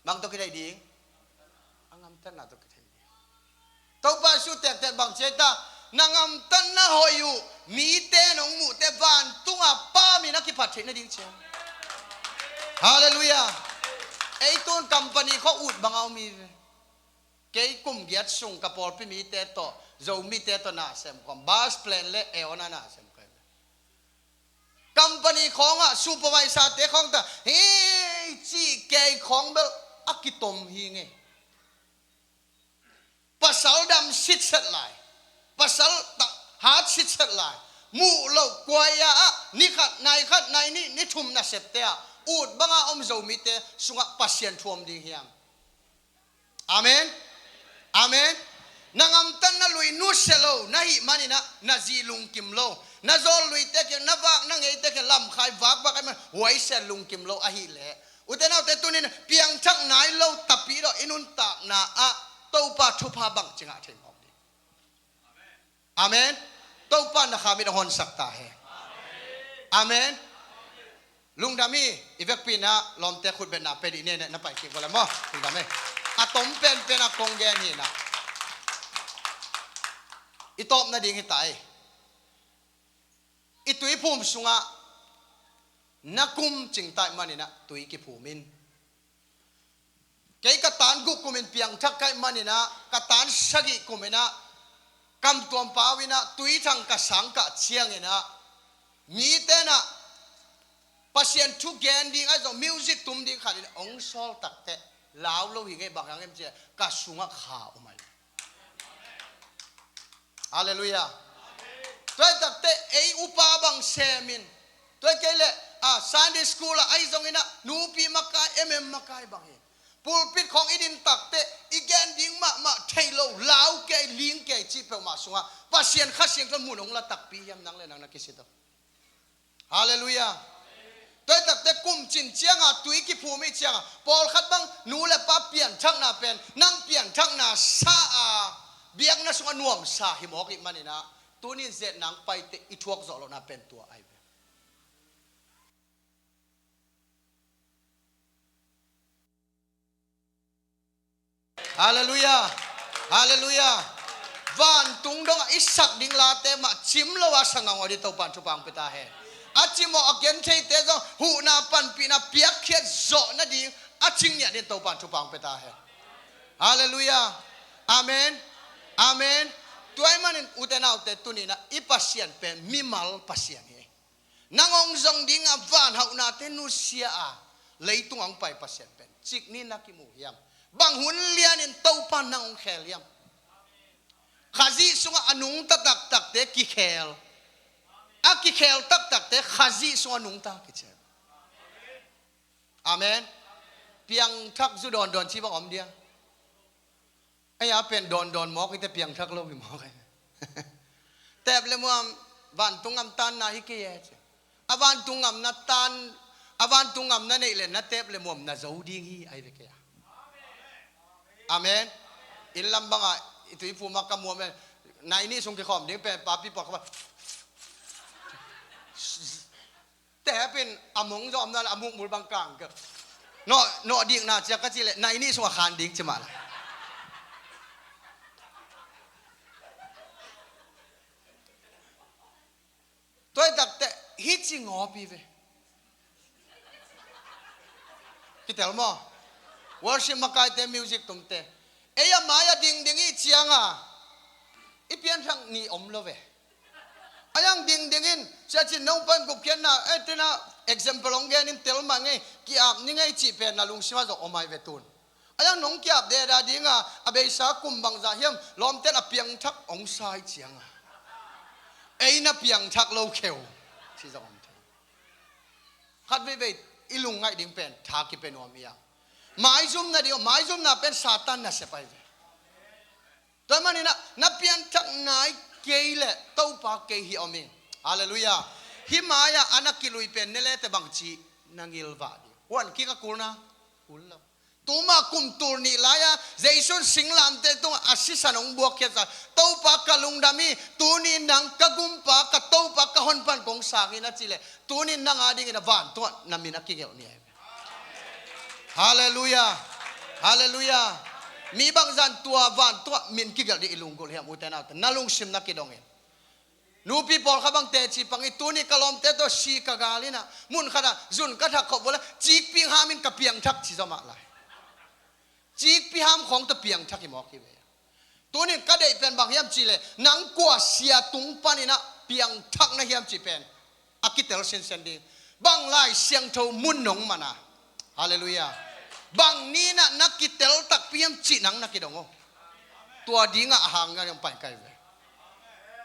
Bang tawh kithei ding? A ngamtatna tawh kithei ding. Topa su tektek bang ci ai ta? Na ngamtatna hoih uh mite nong muhte vantunga pa min a kiphat theih nading ciang. Halleluiah. Ei tun company khaw ut banga om hi ve. Kei kum giat sung ka pawlpi mite tawh Zomite tawh na sem khawm bus plan le eona na sem khawm company khawngah supervisor te khawng ta hi ci kei khawng bel a kitom hi ngei. Pasal dam sitset lai, pasal hat sitset lai muh loh kuaya ah ni khat nai khat nai nih ni thum na septe ah ut banga om Zomite sungah Pasian thuam ding hiam? Amen. Amen. Na ngamtatna lui nusia lo na hih maninah na zi lungkim lo, na zawl luite kiang na vak na ngeite kiang lamkhai vakvak ai man huaisia lungkim lo ahileh ute naute tunin piangthak nai lo tapidaw i nuntakna ah Topa thupha bangci ngah thei mawk ding. Amen. Topa na khamit a honsak ta he. Amen. Lungdam hi. I vekpi na lawmte khutbetna pe dih ne na pai kik vale maw? Lungdam hi. A tom penpen a kong gen hi na i tawpna ding hi ta ei. I tuiphum sungah na kum cingtaih maninah tui kiphumin kei ka tan guk kumin piangthak kaih maninah ka tan sagih kuminah kamtuam pau inah tuithang ka sangkah cianginah mitenah Pasian thu gen ding ahi zong music tum ding khatin ong sawl takteh lau lo hi ngei bang hang em cia ka sungah kha um ahi. Halleluiah. Tuai takte ei upa bang semin tuai kei le a Sunday school ah ahi zonginah nupi makai emem makai bangin pulpit khawng i din takte i gen ding mahmah thei lo lau kei ling kei cih peuhmah sungah Pasian Kha Siangtho mun hong la takpi hiam nang le nang na kisit aw. Halleluiah. Tuai takte kum cin cianga tui kiphum ih cianga pawlkhat bang nu le pa pianthakna pen nang pianthakna sa a biakna sungah nuamsa hi mawk ih maninah tunin zet nang paite i thuak zawh lohna pen tua ahi ve. Halleluiah. Halleluiah. Vantung dongah i sak ding late mah cim lo a sangang aw di Topan thupang pia ta hen. A cimawh a gen theite zong huhna panpihna piakkhiat zawh nading a cingniah din Topan thupang pia ta hen. Halleluiah. Amen. Amen. Tuai manin ute naute tuninah i Pasian pen mimal Pasian hi. Nang hong zong dingah vanhauhnate nusia a leitung hong pai Pasian pen cik ni na kimu hiam? Bang hun lianin Topa nang hong khel hiam? Khazih sungah a nungta taktakte kikhel. A kikhel taktakte Khazih sungah nungta kici. Amen. Piangthak zu dawndawn ci bang om dia. Ei a pen dawndawn mawk ite piangthak lo hi mawk ei. Teep le muam, vantung ngam tanna hi kei e ci. A vantung ngam na tan, a vantung ngam na neih le na teep le muam na zo ding hi, ai ve kei a. Amen. Inn lam bangah i tuiphum ah ka muam e. Nai nih sung kikhawm ding pen papi pawl kha ba. Teep in a mong zawmna le a mukmul bang kang ka. Nawh, nawh dikna cia ka cih leh nai nih sung a khan ding ci mah la. Tua hi takteh hih ci ngawpi ve. Kitel maw? Worship makaite, music tumte. Ei a mai-ah dingding ih cianga i pianthak ni om lo ve. A yang dingdingin, cia cin nong pan gupkhiatna, eh, tena example hong genin tel mah ngei, ki-ap ni ngei cih pen na lungsimah zong om ai ve tun. A yang nong ki-ap deda dinga, a beisa kum bangzah hiam, lawmten a piangthak hong sa ih cianga. Ei na piangthak lo kheu. Ci zong om thei. Khat veivei i lungngaih ding pen tha kipia nuam hi a. Maizumna ding, maizumna pen Satan nasep ai ve. Tua maninah na pianthak nai kei le Topa kei hi om hi. Halleluiah. Hih mai-ah a na kilui pen ne lete bangci na ngilvah ding. Huan kik a kulna kul lo. Tuma kum tul nih lai-a Jesu in singlamteh tungah a sisan hong buakkhiatsa, Topa ka lungdam hi, tuni nang ka gumpa, ka Topa, ka honpan kong sang hi na cih leh, tuni nang a dingin a vantuah na min a kigelh ni ai ve. Halleluiah. Halleluiah. Mi bangzan tua vantuah min kigelh ding i lunggulh hiam, ute naute? Na lungsim na kidongin. Nupi pawlkhat bang teci pang hi, tuni ka lawmte tawh si ka gal inah, mun khatah zun ka thak khop vua le, cikpi hamin ka piangthak ci zaw mah lai. Cikpi ham khawng tawh piangthak hi mawk hi ve. Tunin ka deih pen bang hiam cihleh, nang kua sia tung paninah piangthak na hiam cih pen a kitel sinsen ding. Bang Lai Siangtho mun nong mana. Halleluiah. Bang ninah na kitel takpi hiam cih nang na kidong uh. Tua dingah a hang ngan pai kai ve.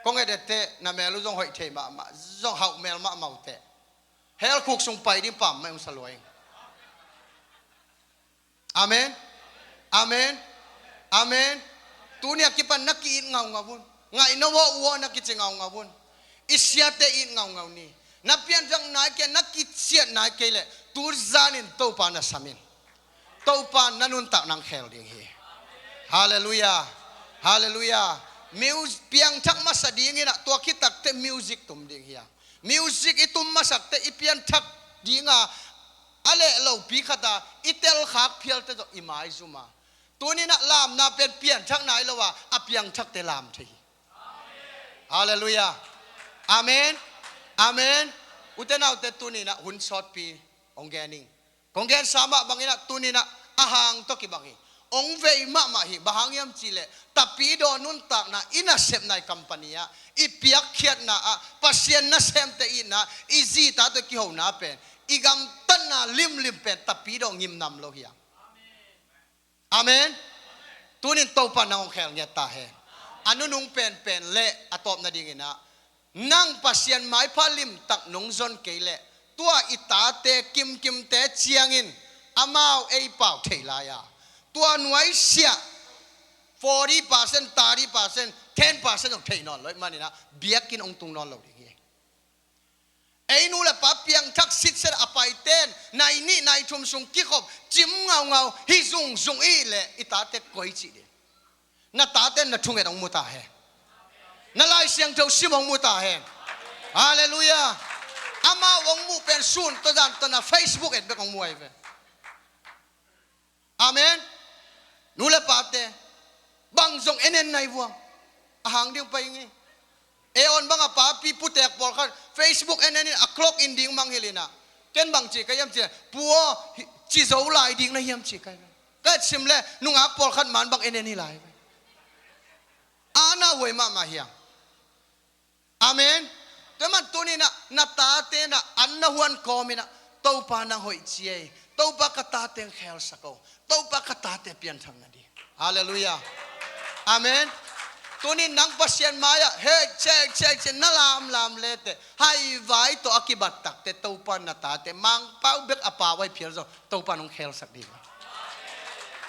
Kong edette na mel uh zong hoih thei mahmah, zong hauh mel mahmah uh teh. Hell khuk sung pai ding pam mai hong sa luai. Amen. Amen. Amen. Tuni a kipan na ki-it ngaungau un. Ngaihna wawh uh aw na kici ngaungau un. I siate it ngaungau ni. Na pianthak nai kei, na kiciat nai kei leh, tu zanin Topa na sam in. Topa na nuntak nang khel ding hi. Halleluiah. Halleluiah. Mus-, piangthak masa dinginah tua khitakteh music tum ding hi a. Music i tum masakteh i pianthak dinga a leh lopi khata i telkhak phialte zawh i maizuma. Tuninah lamna pen pianthak nai lo a, a piangthakte lam thei hi. Halleluiah. Amen. Amen. Ute naute tuninah hun sawtpi hong gening. Kong gensa mah banginah tuninah a hang tawh kibang hi. Hong vei mahmah hi, bang hang hiam cihleh, tapidaw nuntakna i nasepna i company ah, i piakkhiatna ah, Pasian nasemte itna, i zita tawh kihona pen i gamtatna limlim pen tapidaw ngimnam lo hi a. Amen. Tunin Topa nang hong khel ngiat ta hen. A nunung penpen le a tawpna dinginah nang Pasian maipha limtak nong zon kei leh, tua i tate kimkimte ciangin amau ei pau thei lai a, tua nuaisiah forty percent, thirty percent, ten percent hong thei nawn lo ih maninah biakinn hong tung nawn lo ding hi. Ei nu le pa piangthak sitset a paiten nai nih nai thum sung kikhop cim ngaungau hi zungzung ih leh i tate koi cih ding. Na taten na thunget hong mu ta hen. Na Lai Siangtho sim hong mu ta hen. Halleluiah. Amau hong muh pen sun tawh zan tawh na Facebook et bek hong mu ai ve. Amen. Nu le pate bang zong en en nai vuang. A hang ding pai ngi. E on bang a papi putek pawlkhat Facebook en en in a clock in ding manghilinah, ken bang ci ka hiam ci, pu aw, hi, ci zo lai ding na hiam ci ka hiam. Ka et sim le nungak pawlkhat man bang en en hi lai. Ana huai mahmah hiam. Amen. Tua man tuninah na tate na an na huan kawminah, Topa nang hoih ci ei. Topa ka tate hong khelsak o. Topa ka tate pianthak na ding. Halleluiah. Amen. Tunin nang Pasian mai-ah hei cek cek cek na lamlam lete, haivai tawh a kibat takte Topa na tate Mangpau bek a pau ai phial zong Topa nong khelsak ding.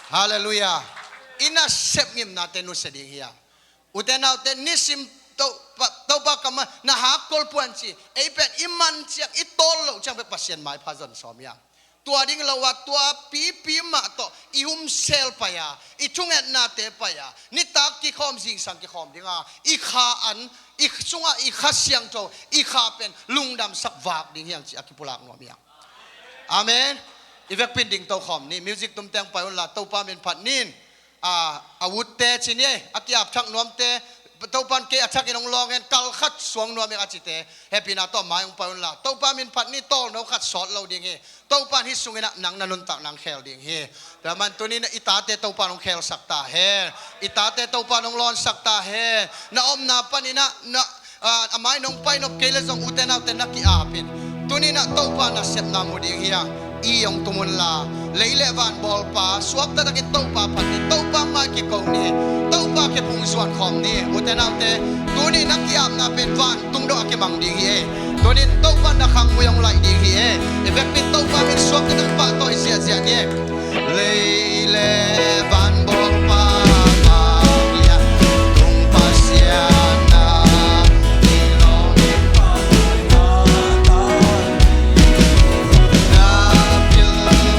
Halleluiah. I nasep ngimnate nusia ding hi a. Ute naute nisim Topa, Topa kammal na hakkol puan ci. Ei pen i man ciang, i tawl loh ciang bek Pasian maipha zon sawm hiam? Tua ding lo a, tua pipi mah tawh i humsel pai a, i thungetnate pai a, nitak kikhawm, zingsang kikhawm ding a, i kha an, i sungah i Kha Siangtho, i kha pen lungdamsak vak ding hiang ci a kipulak nuam hiang. Amen. I vekpin ding tokhawm ni, music tumteng pai unla, Topa min phat nin. A, a utte ci ni, a ki-ap thak nuamte, Topan kei a thakin hong lawng hen, kal khat suang nuam ing a cite, hehpihna tawh mai hong pai unla, Topa min phat ni, tawlno khat sawt lo ding hi. Topan hih sungin ah nang na nuntak nang khel ding hi. Tua man tunin i tate Topan hong khelsak ta hen. I tate Topan hong lawnsak ta hen. Na omna panin ah, na, a, a mai nong pai nop kei le zong ute naute na ki-ap in. Tunin ah Topa nasepna mu ding hi a, i hong tum unla, lei le van bawlpa, suak taktakin Topa phat ni, Topa mai kiko ni, Topa kiphung zuan khawm ni. Ute naute, tuni na ki-apna pen vantung dong a kimang ding hi e. Tunin Topa na khang mui hong laih ding hi e. I vekpin Topa min suak taktakin pahtawi ziahziah ni e. Lei le van bawlpa, vanglian tung Pasian na, i lawm i pau, na pil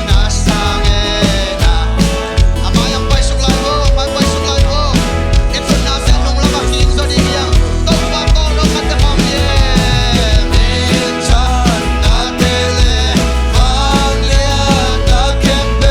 na sang e na. A mai hong paisuk lai vo, mai paisuk lai vo. I tutna sia nung lamah hing zaw ding hiang. Topa tawh lo khat te khawm hiang. Min chan na te le vanglian na khempeuh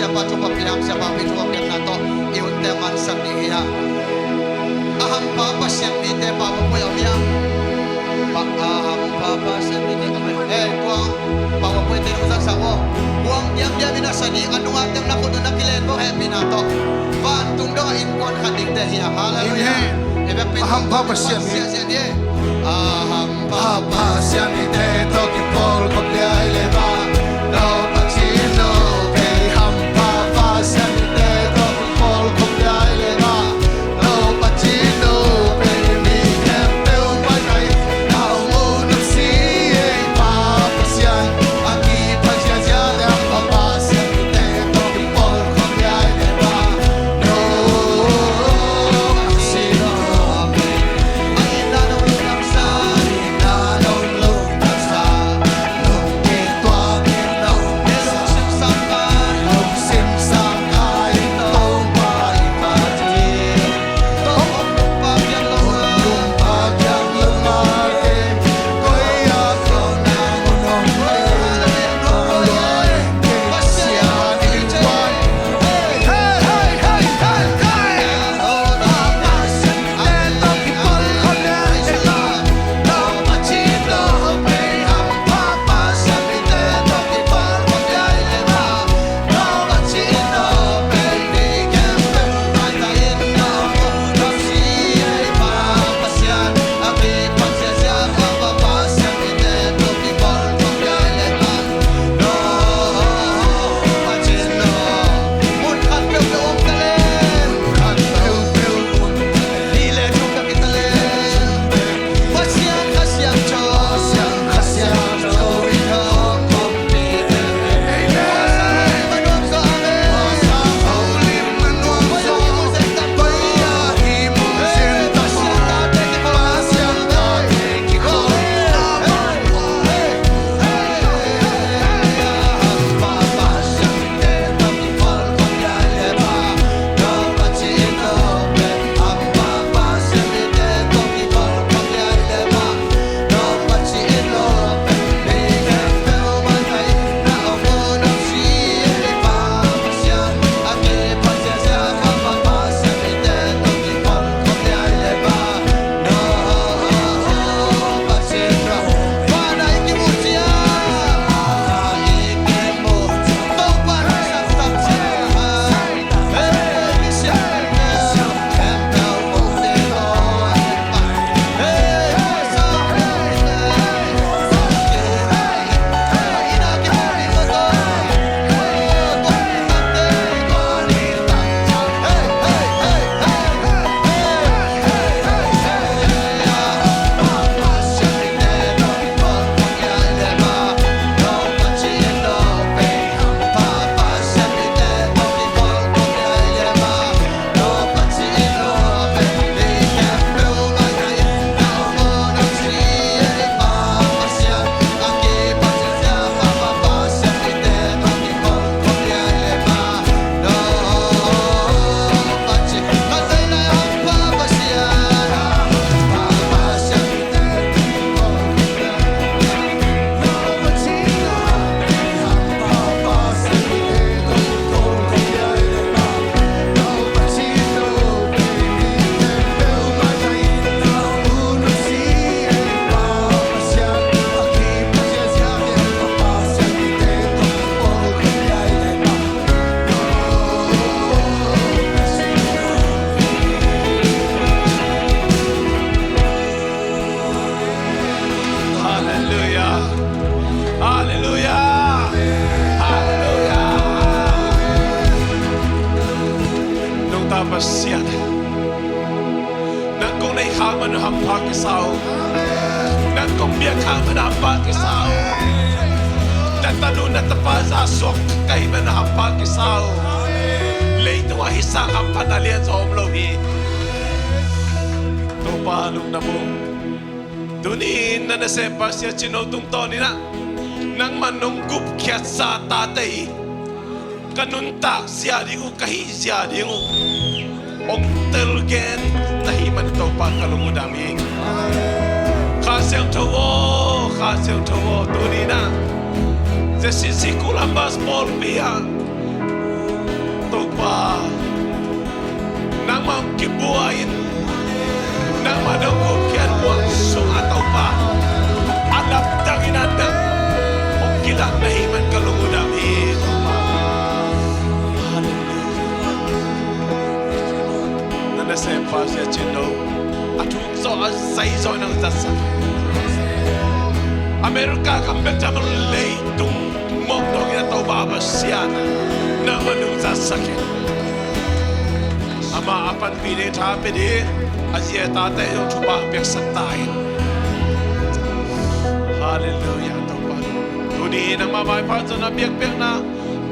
Siapa thupha piang, siapa pi thupha piakna tawh i hunte mansak ding hi a. A hampha Pasian mite pau pawlpi a om hiam? Pa, a hampha Pasian mite a om hiam? Eh, tua pau pawlpite nong zaksak aw. Buang diamdiam in a sa ding, a nunga teng na khut uh na kilen vo hehpihna tawh. Vantung dong a innkuan khat dingte hi a. Halleluiah. Amen. A hampha Pasian mi. Pasian hi. A hampha Pasian mite tawh kipawlkhop liai le ba. No Pasian no kei hampha Pasian mite tawh kipawlkhop liai le ba. No Pasian no kei mi khempeuh pai kai. Nau mu nusia ei pa Pasian. A kipha ziazia le hampha Pasian mite tawh kipawlkhop liai le ba. No Pasian no. Halleluiah. Halleluiah. Halleluiah. Nungta Pasian, nang kong neih khak man uh hampha kisa uh. Nang kong biak khak man uh hampha kisa uh. Na tanu na tapa za suak ka hih man uh hampha kisa uh. Leitungah hih sang hamphatna lianzaw om lo hi. Topa lungdam ung. Tuni-in na nasempa Sia Cin Ho tungtawnin ah nangman nong gupkhiatsa tate hi. Ka nuntak zia ding uh, ka hih zia ding uh hong telgen na hih man Topa ka lung uh dam hi. Kha Siangtho aw, Kha Siangtho aw, tuni-in ah ZCC Columbus pawlpi ah Topa, nangmah hong kibua in, nangmah nong gupkhiat muang sungah Topa, a lapdang in a nang hong kilak na hih man ka lungdam hi. Hallelujah. Na nasem pa Sia Cin Lo a thuk zawh a zai zawh nang zatsak. America gam bek tham lo, leitung mawk dongin a Topa Pasian nangmah nong zatsak hi. Amah a panpih ding tha pia ding a zi a tate zong thupha piaksak ta in. Hallelujah, Topa. Tuni nangmah maipha zong na biakpiakna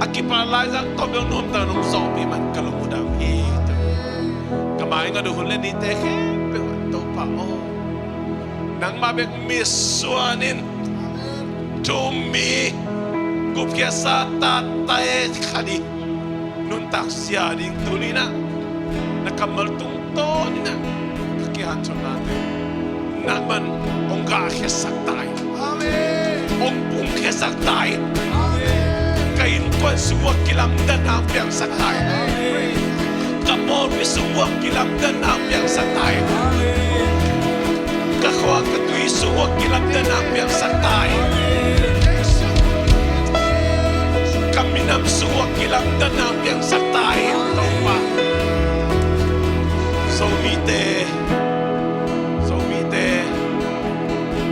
a kipat laizang tawm dong nuamtak nong zawhpih man ka lungdam hi. Ka mai ngat uh hun le nite khempeuh ah Topa aw, nangmah bek mitsuan in, thu um mi, gupkhiatsa tate khat i nuntak sia ding tuni-in ah na kammal tungtawn in ah ka kihanciamnate nangman hong gahkhiatsak ta in. Amen. Hong pumkhiatsak ta in. Amen. Ka innkuan sung uah kilamdanna hong piangsak ta in. Amen. Ka pawlpi sung uah kilamdanna hong piangsak ta in. Amen. Ka khua ka tui sung uah kilamdanna hong piangsak ta in. Amen. Ka minam sung uah kilamdanna hong piangsak ta in. Topa, Zomite, Zomite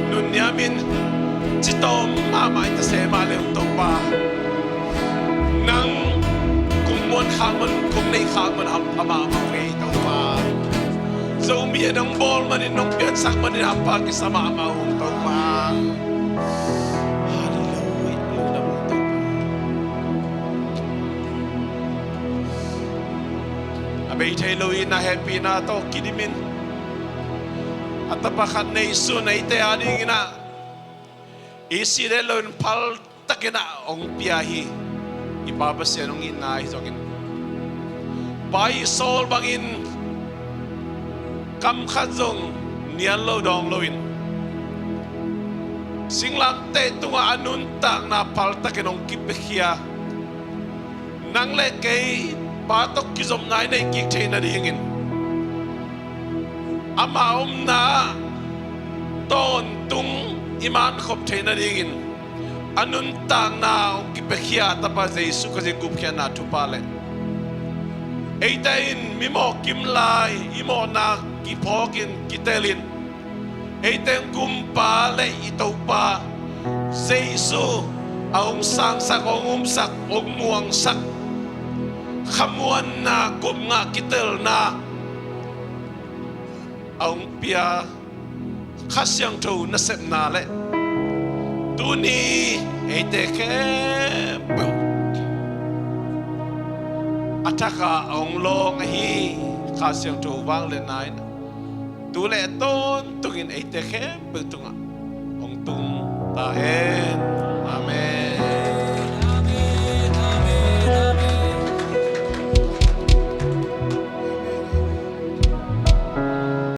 nunniamin citawm mahmah i ta se mah le uh Topa, nang kong muan khak man, kong nei khak man hampha mahmah uh ei Topa. Zomi a nong bawl manin, nong piansak manin hampha kisa mahmah uh Topa. Hallelujah. Lungdam uh Topa. A bei thei lo in a hehpihna tawh kidimin a tapa khat neisun eite a dingin ah i si det loin phal takin ah hong pia hi. I Pa Pasian hong itna ahi zongin, pa i sawl bangin kam khat zong nial lo dawng loin, singlamteh tungah a nuntakna phal takin hong kipiakhia, nang le kei Pa tawh kizopna i neih kik theih nadingin, ama omna tawntung i mankhop theih nadingin, a nuntakna hong kipiakhia a tapa Jesu Khazih gupkhiatna thupha le eite in mimawh kim lai i mawhna kiphawkin kitelin, eite hong gumpa le i Topa Jesu a hong sangsak, hong umsak, hong muangsak khamuanna, gupngah kitelna a hong pia Kha Siangtho nasepna le tuni eite khempeuh a thakah a hong lawng ahi Kha Siangtho vangliatna in tu le tawntungin eite khempeuh tungah hong tung ta hen.